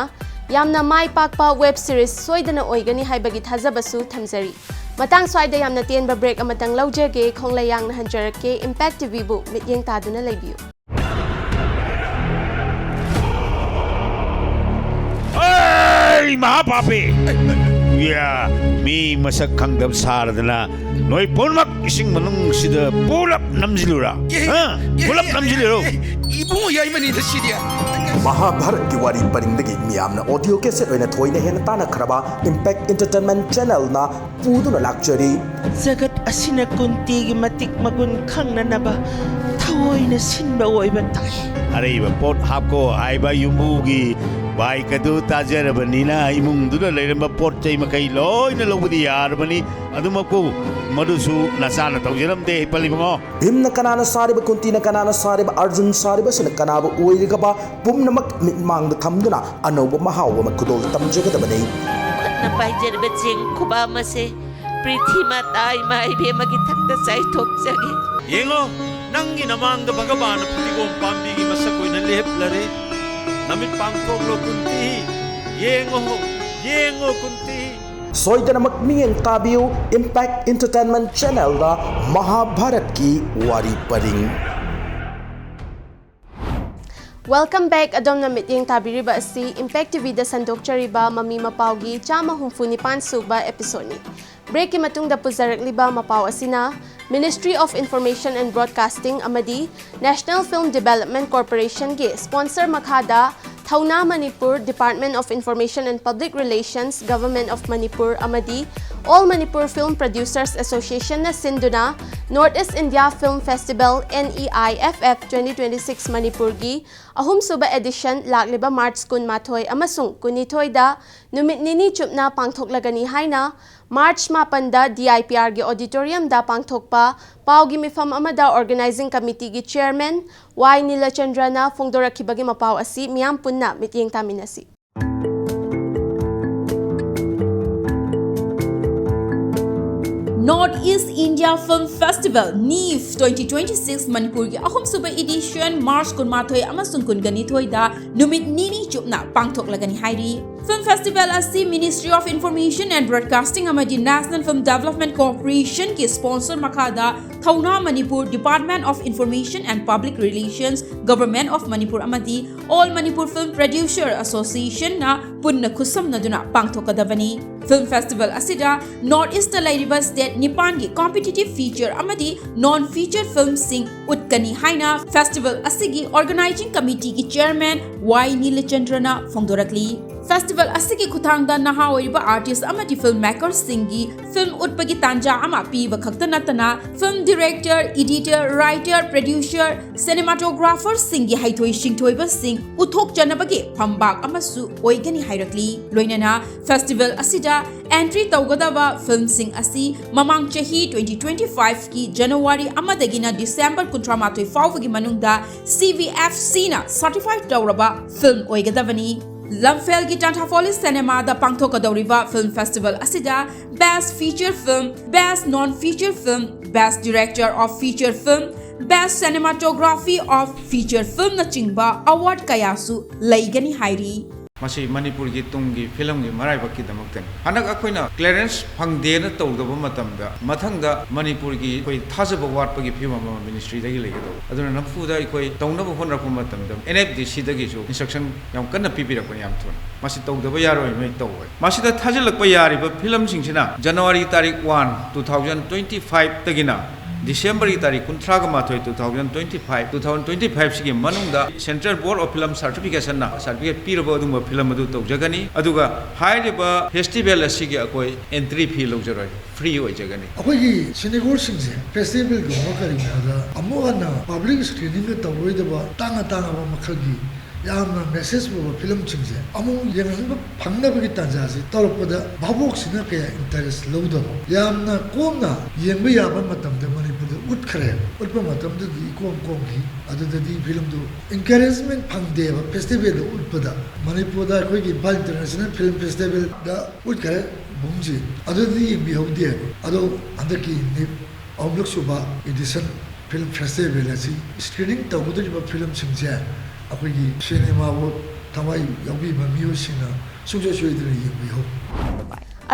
ꯌꯥꯝꯅ ꯃꯥꯏ ꯄꯥꯛꯄ web series ꯁꯣꯏꯗꯅ ꯑꯣꯏꯒꯅꯤ ꯍꯥꯏꯕꯒꯤ ꯊꯥꯖꯕꯁꯨ ꯊꯝꯖꯔꯤ꯫ ꯃꯇꯥꯡ ꯁ꯭ꯋꯥꯏꯗ ꯌꯥꯝꯅ ꯇꯦꯟꯕ break ꯑꯃꯇꯪ ꯂꯧꯖꯒꯦ꯫ ꯈꯣꯡꯂꯩꯌꯥꯡꯅ ꯍꯟꯖꯔꯛꯀꯦ꯫ Impact T V-ꯕꯨ ꯃꯤꯠꯌꯦꯡ ꯇꯥꯗꯨꯅ ꯂꯩꯕꯤꯌꯨ꯫ ꯑꯩ ꯃꯍꯥ ꯄꯥꯄꯤ! ꯌꯥ, ꯃꯤ ꯃꯁꯛ ꯈꯪꯗꯕ ꯁꯥꯔꯗꯅ ꯅꯣꯏ ꯄꯨꯝꯅꯃꯛ ꯏꯁꯤꯡ ꯃꯅꯨꯡꯁꯤꯗ ꯄꯨꯂꯞ ꯅꯝꯁꯤꯜꯂꯨꯔꯥ? ꯍꯥ? ꯄꯨꯂꯞ ꯅꯝꯁꯤꯜꯂꯨꯔꯣ꯫ ꯏꯕꯨꯡꯉꯣ ꯌꯥꯏꯃꯅꯤꯗ ꯁꯤꯗꯤ꯫ ꯃꯍꯥꯚꯥꯔꯠꯀꯤ ꯋꯥꯔꯤ ꯄꯔꯤꯡꯗꯒꯤ ꯃꯤꯌꯥꯝꯅ audio cassette ꯑꯣꯏꯅ ꯊꯣꯏꯅ ꯍꯦꯟꯅ ꯇꯥꯟꯅꯈ꯭ꯔꯕ Impact Entertainment Channel-ꯅ ꯄꯨꯗꯨꯅ ꯂꯥꯛꯆꯔꯤ꯫ ꯖꯒꯠ ꯑꯁꯤꯅ ꯀꯨꯟꯇꯤꯒꯤ ꯃꯇꯤꯛ ꯃꯒꯨꯟ ꯈꯪꯅꯅꯕ ꯊꯑꯣꯏꯅ ꯁꯤꯟꯕ ꯑꯣꯏꯕ ꯇꯥꯏ꯫ ꯑꯔꯩꯕ ꯄꯣꯠ ꯍꯥꯞꯀꯣ ꯍꯥꯏꯕ ꯌꯨꯝꯕꯨꯒꯤ bike ꯑꯗꯨ ꯇꯥꯖꯔꯕꯅꯤꯅ ꯏꯃꯨꯡꯗꯨꯗ ꯂꯩꯔꯝꯕ ꯄꯣꯠ ꯆꯩ ꯃꯈꯩ ꯂꯣꯏꯅ ꯂꯧꯕꯗꯤ ꯌꯥꯔꯕꯅꯤ꯫ ꯑꯗꯨꯃꯛꯄꯨ ꯃꯗꯨꯁꯨ ꯅꯆꯥꯅ ꯇꯧꯖꯔꯝꯗꯦ, ꯍꯩꯄꯜ ꯏꯕꯨꯡꯉꯣ꯫ ꯚꯤꯝꯅ ꯀꯅꯥꯅ ꯁꯥꯔꯤꯕ, ꯀꯨꯟꯇꯤꯅ ꯀꯅꯥꯅ ꯁꯥꯔꯤꯕ, ꯑꯔꯖꯨꯟ ꯁꯥꯔꯤꯕꯁꯤꯅ ꯀꯅꯥꯕꯨ ꯑꯣꯏꯔꯤꯒꯕ ꯄꯨꯝꯅꯃꯛ ꯃꯤꯠꯃꯥꯡꯗ ꯊꯝꯗꯨꯅ ꯑꯅꯧꯕ ꯃꯍꯥꯎ ꯑꯃ ꯈꯨꯗꯣꯜ ꯇꯝꯖꯒꯗꯕꯅꯤ꯫ ꯈꯨꯠꯅ ꯄꯥꯏꯖꯔꯤꯕ ꯆꯦꯡ ꯈꯨꯕꯥꯝ ꯑꯁꯦ ꯄ꯭ꯔꯤꯊꯤ ꯃꯥꯇꯥ ꯏꯃꯥ ꯏꯕꯦꯝꯃꯒꯤ ꯊꯛꯇ ꯆꯥꯏꯊꯣꯛꯆꯒꯦ꯫ ꯌꯦꯡꯉꯣ, ꯅꯪꯒꯤ ꯅꯃꯥꯡꯗ ꯚꯒꯕꯥꯟꯅ ꯐꯗꯤꯒꯣꯝ ꯄꯥꯝꯕꯤꯒꯤ ꯃꯁꯛ ꯑꯣꯏꯅ ꯂꯦꯞꯂꯔꯦ꯫ ꯅꯃꯤꯠ ꯄꯥꯡꯊꯣꯛꯂꯣ ꯀꯨꯟꯇꯤ, ꯌꯦꯡꯉꯣ, ꯌꯦꯡꯉꯣ ꯀꯨꯟꯇꯤ꯫ ꯁꯣꯏꯗꯅꯃꯛ ꯃꯤꯠꯌꯦꯡ ꯇꯥꯕꯤꯌꯨ Impact Entertainment Channel-ꯗ ꯃꯍꯥꯚꯥꯔꯠꯀꯤ ꯋꯥꯔꯤ ꯄꯔꯤꯡ꯫ Welcome back꯫ ꯑꯗꯣꯝꯅ ꯃꯤꯠꯌꯦꯡ ꯇꯥꯕꯤꯔꯤꯕ ꯑꯁꯤ Impact T V-ꯗ ꯁꯟꯗꯣꯛꯆꯔꯤꯕ ꯃꯃꯤ ꯃꯄꯥꯎꯒꯤ ꯆꯥꯝꯃ ꯍꯨꯝꯐꯨ ꯅꯤꯄꯥꯟ ꯁꯨꯕ episode-ꯅꯤ꯫ Break-ꯀꯤ ꯃꯇꯨꯡꯗ ꯄꯨꯖꯔꯛꯂꯤꯕ ꯃꯄꯥꯎ ꯑꯁꯤꯅ Ministry of Information and Broadcasting ꯑꯃꯗꯤ National Film Development Corporation-ꯒꯤ sponsor ꯃꯈꯥꯗ ꯊꯧꯅꯥ Manipur, Department of Information and Public Relations, Government of Manipur ꯑꯃꯗꯤ All Manipur Film Producers Association-ꯅ ꯁꯤꯟꯗꯨꯅ North East India Film Festival, N E I F F twenty twenty-six ꯃꯅꯤꯄꯨꯔꯒꯤ ꯑꯍꯨꯝꯁꯨꯕ edition ꯂꯥꯛꯂꯤꯕ March ꯀꯨꯟꯃꯥꯊꯣꯏ ꯑꯃꯁꯨꯡ ꯀꯨꯟꯅꯤꯊꯣꯏꯗ ꯅꯨꯃꯤꯠ ꯅꯤꯅꯤ ꯆꯨꯞꯅ ꯄꯥꯡꯊꯣꯛꯂꯒꯅꯤ ꯍꯥꯏꯅ March ꯃꯥꯄꯟꯗ D I P R-ꯒꯤ auditorium-ꯗ ꯄꯥꯡꯊꯣꯛꯄ ꯄꯥꯎꯒꯤ ꯃꯤꯐꯝ ꯑꯃꯗ organizing committee-ꯒꯤ chairman ꯋꯥꯏ ꯅꯤꯂꯆꯟꯗ꯭ꯔꯅ ꯐꯣꯡꯗꯣꯔꯛꯈꯤꯕꯒꯤ ꯃꯄꯥꯎ ꯑꯁꯤ ꯃꯤꯌꯥꯝ ꯄꯨꯟꯅ ꯃꯤꯠꯌꯦꯡ ꯇꯥꯃꯤꯟꯅꯁꯤ꯫ North East India Film Festival, NEIFF, twenty twenty-six ꯃꯅꯤꯄꯨꯔꯒꯤ ꯑꯍꯨꯝꯁꯨꯕ edition March ꯀꯨꯟꯃꯥꯊꯣꯏ ꯑꯃꯁꯨꯡ ꯀꯨꯟꯒ ꯅꯤꯊꯣꯏꯗ ꯅꯨꯃꯤꯠ ꯅꯤꯅꯤ ꯆꯨꯞꯅ ꯄꯥꯡꯊꯣꯛꯂꯒꯅꯤ ꯍꯥꯏꯔꯤ꯫ Film Festival ꯑꯁꯤ Ministry of Information and Broadcasting ꯑꯃꯗꯤ National Film Development Corporationꯒꯤ sponsor ꯃꯈꯥꯗ ꯊꯧꯅꯥ Manipur Department of Information and Public Relations, Government of Manipur ꯑꯃꯗꯤ All Manipur Film Producer Associationꯅ ꯄꯨꯟꯅ ꯈꯨꯠꯁꯝꯅꯗꯨꯅ ꯄꯥꯡꯊꯣꯛꯀꯗꯕꯅꯤ꯫ Film Festival ꯑꯁꯤꯗ North Eastꯇ ꯂꯩꯔꯤꯕ state ꯅꯤꯄꯥꯟꯒꯤ competitive feature ꯑꯃꯗꯤ non feature filmꯁꯤꯡ ꯎꯠꯀꯅꯤ ꯍꯥꯏꯅ festival ꯑꯁꯤꯒꯤ organizing committeeꯒꯤ chairman ꯋꯥꯏ ꯅꯤꯂꯆꯟꯗ꯭ꯔꯅ ꯐꯣꯡꯗꯣꯔꯛꯂꯤ꯫ Festival ꯑꯁꯤꯒꯤ ꯈꯨꯠꯊꯥꯡꯗ ꯅꯍꯥ ꯑꯣꯏꯔꯤꯕ artist ꯑꯃꯗꯤ film makerꯁꯤꯡꯒꯤ film ꯎꯠꯄꯒꯤ ꯇꯥꯟꯖꯥ ꯑꯃ ꯄꯤꯕ ꯈꯛꯇ ꯅꯠꯇꯅ, film director, editor, writer, producer, cinematographerꯁꯤꯡꯒꯤ ꯍꯩꯊꯣꯏ ꯁꯤꯡꯊꯣꯏꯕꯁꯤꯡ ꯎꯠꯊꯣꯛꯆꯅꯕꯒꯤ ꯐꯝꯕꯥꯛ ꯑꯃꯁꯨ ꯑꯣꯏꯒꯅꯤ ꯍꯥꯏꯔꯛꯂꯤ꯫ ꯂꯣꯏꯅꯅ festival ꯑꯁꯤꯗ entry ꯇꯧꯒꯗꯕ filmꯁꯤꯡ ꯑꯁꯤ ꯃꯃꯥꯡ ꯆꯍꯤ twenty twenty-fiveꯀꯤ January ꯑꯃꯗꯒꯤꯅ December ꯀꯨꯟꯊ꯭ꯔꯥ ꯃꯥꯊꯣꯏ ꯐꯥꯎꯕꯒꯤ ꯃꯅꯨꯡꯗ CVFCꯅ certify ꯇꯧꯔꯕ film ꯑꯣꯏꯒꯗꯕꯅꯤ꯫ ꯂꯝꯐꯦꯜꯒꯤ ꯇꯥꯟꯊꯥꯐꯣꯂꯤꯁ ꯁꯤꯅꯦꯃꯥꯗ ꯄꯥꯡꯊꯣꯛꯀꯗꯧꯔꯤꯕ film festival ꯑꯁꯤꯗ Best Feature Film, Best Non Feature Film, Best Director of Feature Film, Best Cinematography of Feature Filmꯅꯆꯤꯡꯕ award ꯀꯌꯥꯁꯨ ꯂꯩꯒꯅꯤ ꯍꯥꯏꯔꯤ꯫ ꯃꯁꯤ ꯃꯅꯤꯄꯨꯔꯒꯤ ꯇꯨꯡꯒꯤ ꯐꯤꯂꯝꯒꯤ ꯃꯔꯥꯏꯕꯛꯀꯤꯗꯃꯛꯇꯅꯤ꯫ ꯍꯟꯗꯛ ꯑꯩꯈꯣꯏꯅ clearance ꯐꯪꯗꯦꯅ ꯇꯧꯗꯕ ꯃꯇꯝꯗ, ꯃꯊꯪꯗ ꯃꯅꯤꯄꯨꯔꯒꯤ ꯑꯩꯈꯣꯏ ꯊꯥꯖꯕ ꯋꯥꯠꯄꯒꯤ ꯐꯤꯕꯝ ꯑꯃ ministryꯗꯒꯤ ꯂꯩꯒꯗꯧꯕ꯫ ꯑꯗꯨꯅ ꯅꯝꯐꯨꯗ ꯑꯩꯈꯣꯏ ꯇꯧꯅꯕ ꯍꯣꯠꯅꯔꯛꯄ ꯃꯇꯝꯗ NFDCꯗꯒꯤꯁꯨ instruction ꯌꯥꯝ ꯀꯟꯅ ꯄꯤꯕꯤꯔꯛꯄꯅꯤ, ꯌꯥꯝ ꯊꯨꯅ꯫ ꯃꯁꯤ ꯇꯧꯗꯕ ꯌꯥꯔꯣꯏ, ꯅꯣꯏ ꯇꯧꯕ꯫ ꯃꯁꯤꯗ ꯊꯥꯖꯤꯜꯂꯛꯄ ꯌꯥꯔꯤꯕ ꯐꯤꯂꯝꯁꯤꯡꯁꯤꯅ January ꯇꯥꯔꯤꯛ one, two thousand twenty fiveꯇꯒꯤꯅ Decemberꯒꯤ ꯇꯥꯔꯤꯛ ꯀꯨꯟꯊ꯭ꯔꯥꯒ ꯃꯥꯊꯣꯏ, two thousand twenty five, two thousand twenty fiveꯁꯤꯒꯤ ꯃꯅꯨꯡꯗ Central Board of Film Certificationꯅ certificate ꯄꯤꯔꯕ ꯑꯗꯨꯒꯨꯝꯕ ꯐꯤꯂꯝ ꯑꯗꯨ ꯇꯧꯖꯒꯅꯤ꯫ ꯑꯗꯨꯒ ꯍꯥꯏꯔꯤꯕ festival ꯑꯁꯤꯒꯤ ꯑꯩꯈꯣꯏ entry fee ꯂꯧꯖꯔꯣꯏ, free ꯑꯣꯏꯖꯒꯅꯤ꯫ ꯑꯩꯈꯣꯏꯒꯤ ꯁꯤꯅꯦꯒꯣꯔꯁꯤꯡꯁꯦ festivalꯒꯨꯝꯕ ꯀꯔꯤꯒꯨꯝꯕꯗ ꯑꯃꯨꯛ ꯍꯟꯅ public screeningꯒ ꯇꯧꯔꯣꯏꯗꯕ ꯇꯥꯡꯅ ꯇꯥꯡꯉꯕ ꯃꯈꯜꯒꯤ ꯌꯥꯝꯅ message ꯄꯨꯕ ꯐꯤꯂꯝꯁꯤꯡꯁꯦ ꯑꯃꯨꯛ ꯌꯦꯡꯍꯟꯕ ꯐꯪꯅꯕꯒꯤ ꯇꯥꯟꯖꯥꯁꯤ ꯇꯧꯔꯛꯄꯗ ꯚꯥꯕꯣꯛꯁꯤꯅ ꯀꯌꯥ interest ꯂꯧꯗꯕ, ꯌꯥꯝꯅ ꯀꯣꯝꯅ ꯌꯦꯡꯕ ꯌꯥꯕ ꯃꯇꯝꯗ ꯃꯅꯤꯄꯨꯔꯗ ꯎꯠꯈ꯭ꯔꯦ꯫ ꯎꯠꯄ ꯃꯇꯝꯗꯗꯤ ꯏꯀꯣꯝ ꯀꯣꯝꯈꯤ꯫ ꯑꯗꯨꯗꯗꯤ ꯐꯤꯂꯝꯗꯨ encouragement ꯐꯪꯗꯦꯕ꯫ festivalꯗ ꯎꯠꯄꯗ ꯃꯅꯤꯄꯨꯔꯗ ꯑꯩꯈꯣꯏꯒꯤ Imphal International Film Festivalꯗ ꯎꯠꯈ꯭ꯔꯦ꯫ ꯑꯍꯨꯝꯁꯤ ꯑꯗꯨꯗꯤ ꯌꯦꯡꯕꯤꯍꯧꯗꯦ꯫ ꯑꯗꯣ ꯍꯟꯗꯛꯀꯤ ꯅꯤ-, ꯑꯍꯨꯝꯂꯛ ꯁꯨꯕ edition film festival ꯑꯁꯤ screening ꯇꯧꯒꯗꯧꯔꯤꯕ filmꯁꯤꯡꯁꯦ ꯑꯩꯈꯣꯏꯒꯤ cinemaꯕꯨ ꯊꯋꯥꯏ ꯌꯥꯎꯕꯤꯕ ꯃꯤꯑꯣꯏꯁꯤꯡꯅ ꯁꯨꯡꯁꯣꯏ ꯁꯣꯏꯗꯅ ꯌꯦꯡꯕꯤꯍꯧ꯫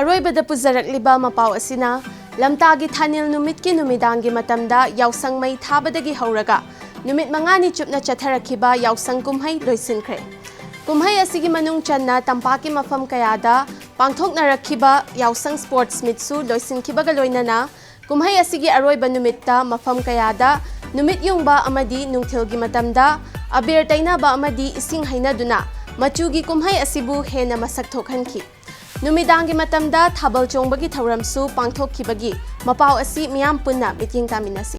ꯑꯔꯣꯏꯕꯗ ꯄꯨꯖꯔꯛꯂꯤꯕ ꯃꯄꯥꯎ ꯑꯁꯤꯅ ꯂꯝꯇꯥꯒꯤ ꯊꯥꯅꯤꯜ ꯅꯨꯃꯤꯠꯀꯤ ꯅꯨꯃꯤꯗꯥꯡꯒꯤ ꯃꯇꯝꯗ ꯌꯥꯎꯁꯪ ꯃꯩ ꯊꯥꯕꯗꯒꯤ ꯍꯧꯔꯒ ꯅꯨꯃꯤꯠ ꯃꯉꯥꯅꯤ ꯆꯨꯞꯅ ꯆꯠꯊꯔꯛꯈꯤꯕ ꯌꯥꯎꯁꯪ ꯀꯨꯝꯍꯩ ꯂꯣꯏꯁꯤꯟꯈ꯭ꯔꯦ꯫ ꯀꯨꯝꯍꯩ ꯑꯁꯤꯒꯤ ꯃꯅꯨꯡ ꯆꯟꯅ ꯇꯝꯄꯥꯛꯀꯤ ꯃꯐꯝ ꯀꯌꯥꯗ ꯄꯥꯡꯊꯣꯛꯅꯔꯛꯈꯤꯕ ꯌꯥꯎꯁꯪ sports meetꯁꯨ ꯂꯣꯏꯁꯤꯟꯈꯤꯕꯒ ꯂꯣꯏꯅꯅ ꯀꯨꯝꯍꯩ ꯑꯁꯤꯒꯤ ꯑꯔꯣꯏꯕ ꯅꯨꯃꯤꯠꯇ ꯃꯐꯝ ꯀꯌꯥꯗ ꯅꯨꯃꯤꯠ ꯌꯨꯡꯕ ꯑꯃꯗꯤ ꯅꯨꯡꯊꯤꯜꯒꯤ ꯃꯇꯝꯗ ꯑꯕꯦꯔ ꯇꯩꯅꯕ ꯑꯃꯗꯤ ꯏꯁꯤꯡ ꯍꯩꯅꯗꯨꯅ ꯃꯆꯨꯒꯤ ꯀꯨꯝꯍꯩ ꯑꯁꯤꯕꯨ ꯍꯦꯟꯅ ꯃꯁꯛ ꯊꯣꯛꯍꯟꯈꯤ꯫ ꯅꯨꯃꯤꯗꯥꯡꯒꯤ ꯃꯇꯝꯗ ꯊꯥꯕꯜ ꯆꯣꯡꯕꯒꯤ ꯊꯧꯔꯝꯁꯨ ꯄꯥꯡꯊꯣꯛꯈꯤꯕꯒꯤ ꯃꯄꯥꯎ ꯑꯁꯤ ꯃꯤꯌꯥꯝ ꯄꯨꯟꯅ ꯃꯤꯠꯌꯦꯡ ꯇꯥꯃꯤꯟꯅꯁꯤ꯫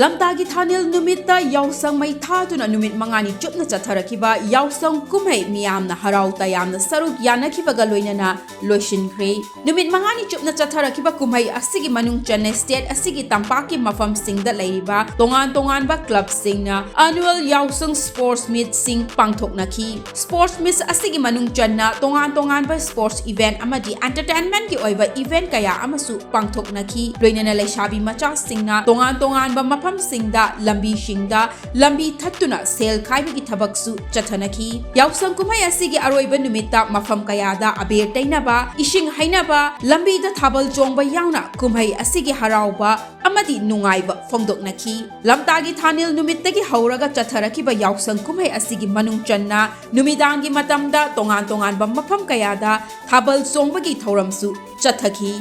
ꯂꯝꯇꯥꯒꯤ ꯊꯥꯅꯤꯜ ꯅꯨꯃꯤꯠꯇ ꯌꯥꯎꯁꯪ ꯃꯩ ꯊꯥꯗꯨꯅ ꯅꯨꯃꯤꯠ ꯃꯉꯥꯅꯤ ꯆꯨꯞꯅ ꯆꯠꯊꯔꯛꯈꯤꯕ ꯌꯥꯎꯁꯪ ꯀꯨꯝꯍꯩ ꯃꯤꯌꯥꯝꯅ ꯍꯔꯥꯎ ꯇꯌꯥꯝꯅ ꯁꯔꯨꯛ ꯌꯥꯅꯈꯤꯕꯒ ꯂꯣꯏꯅꯅ ꯂꯣꯏꯁꯤꯟꯈ꯭ꯔꯦ꯫ ꯅꯨꯃꯤꯠ ꯃꯉꯥꯅꯤ ꯆꯨꯞꯅ ꯆꯠꯊꯔꯛꯈꯤꯕ ꯀꯨꯝꯍꯩ ꯑꯁꯤꯒꯤ ꯃꯅꯨꯡ ꯆꯟꯅ state ꯑꯁꯤꯒꯤ ꯇꯝꯄꯥꯛꯀꯤ ꯃꯐꯝꯁꯤꯡꯗ ꯂꯩꯔꯤꯕ ꯇꯣꯉꯥꯟ ꯇꯣꯉꯥꯟꯕ clubꯁꯤꯡꯅ annual ꯌꯥꯎꯁꯪ sports meetꯁꯤꯡ ꯄꯥꯡꯊꯣꯛꯅꯈꯤ꯫ Sports meet ꯑꯁꯤꯒꯤ ꯃꯅꯨꯡ ꯆꯟꯅ ꯇꯣꯉꯥꯟ ꯇꯣꯉꯥꯟꯕ sports event ꯑꯃꯗꯤ entertainmentꯀꯤ ꯑꯣꯏꯕ event ꯀꯌꯥ ꯑꯃꯁꯨ ꯄꯥꯡꯊꯣꯛꯅꯈꯤ꯫ ꯂꯣꯏꯅꯅ ꯂꯩꯁꯥꯕꯤ ꯃꯆꯥꯁꯤꯡꯅ ꯇꯣꯉꯥꯟ ꯇꯣꯉꯥꯟꯕ ꯃꯐꯝꯁꯤꯡꯗ ꯂꯝꯕꯤꯁꯤꯡꯗ ꯂꯝꯕꯤ ꯊꯠꯇꯨꯅ ꯁꯦꯜ ꯈꯥꯏꯕꯒꯤ ꯊꯕꯛꯁꯨ ꯆꯠꯊꯅꯈꯤ꯫ ꯌꯥꯎꯁꯪ ꯀꯨꯝꯍꯩ ꯑꯁꯤꯒꯤ ꯑꯔꯣꯏꯕ ꯅꯨꯃꯤꯠꯇ ꯃꯐꯝ ꯀꯌꯥꯗ ꯑꯕꯦꯔ ꯇꯩꯅꯕ, ꯏꯁꯤꯡ ꯍꯩꯅꯕ, ꯂꯝꯕꯤꯗ ꯊꯥꯕꯜ ꯆꯣꯡꯕ ꯌꯥꯎꯅ ꯀꯨꯝꯍꯩ ꯑꯁꯤꯒꯤ ꯍꯔꯥꯎꯕ ꯑꯃꯗꯤ ꯅꯨꯡꯉꯥꯏꯕ ꯐꯣꯡꯗꯣꯛꯅꯈꯤ꯫ ꯂꯝꯇꯥꯒꯤ ꯊꯥꯅꯤꯜ ꯅꯨꯃꯤꯠꯇꯒꯤ ꯍꯧꯔꯒ ꯆꯠꯊꯔꯛꯈꯤꯕ ꯌꯥꯎꯁꯪ ꯀꯨꯝꯍꯩ ꯑꯁꯤꯒꯤ ꯃꯅꯨꯡ ꯆꯟꯅ ꯅꯨꯃꯤꯗꯥꯡꯒꯤ ꯃꯇꯝꯗ ꯇꯣꯉꯥꯟ ꯇꯣꯉꯥꯟꯕ ꯃꯐꯝ ꯀꯌꯥꯗ ꯊꯥꯕꯜ ꯆꯣꯡꯕꯒꯤ ꯊꯧꯔꯝꯁꯨ ꯆꯠꯊꯈꯤ꯫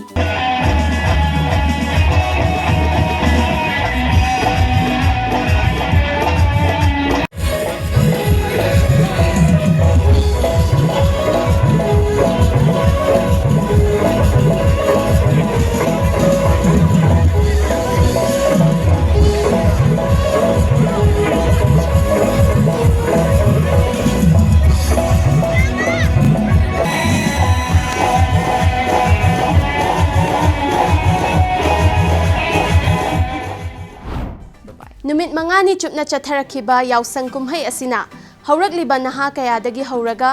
ꯅꯨꯃꯤꯠ ꯃꯉꯥꯅꯤ ꯆꯨꯞꯅ ꯆꯠꯊꯔꯛꯈꯤꯕ ꯌꯥꯎꯁꯪ ꯀꯨꯝꯍꯩ ꯑꯁꯤꯅ ꯍꯧꯔꯛꯂꯤꯕ ꯅꯍꯥ ꯀꯌꯥꯗꯒꯤ ꯍꯧꯔꯒ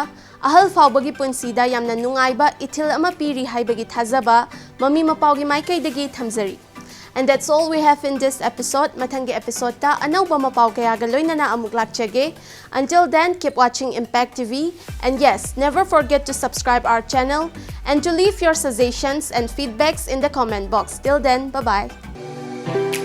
ꯑꯍꯜ ꯐꯥꯎꯕꯒꯤ ꯄꯨꯟꯁꯤꯗ ꯌꯥꯝꯅ ꯅꯨꯡꯉꯥꯏꯕ ꯏꯊꯤꯜ ꯑꯃ ꯄꯤꯔꯤ ꯍꯥꯏꯕꯒꯤ ꯊꯥꯖꯕ ꯃꯃꯤ ꯃꯄꯥꯎꯒꯤ ꯃꯥꯏꯀꯩꯗꯒꯤ ꯊꯝꯖꯔꯤ꯫ And that's all we have in this episode. ꯃꯊꯪꯒꯤ episode ꯑꯅꯧꯕ ꯃꯄꯥꯎ ꯀꯌꯥꯒ ꯂꯣꯏꯅꯅ ꯑꯃꯨꯛ ꯂꯥꯛꯆꯒꯦ. Until then, keep watching Impact T V. And yes, never forget to subscribe our channel and to leave your suggestions and feedbacks in the comment box. Till then, bye-bye.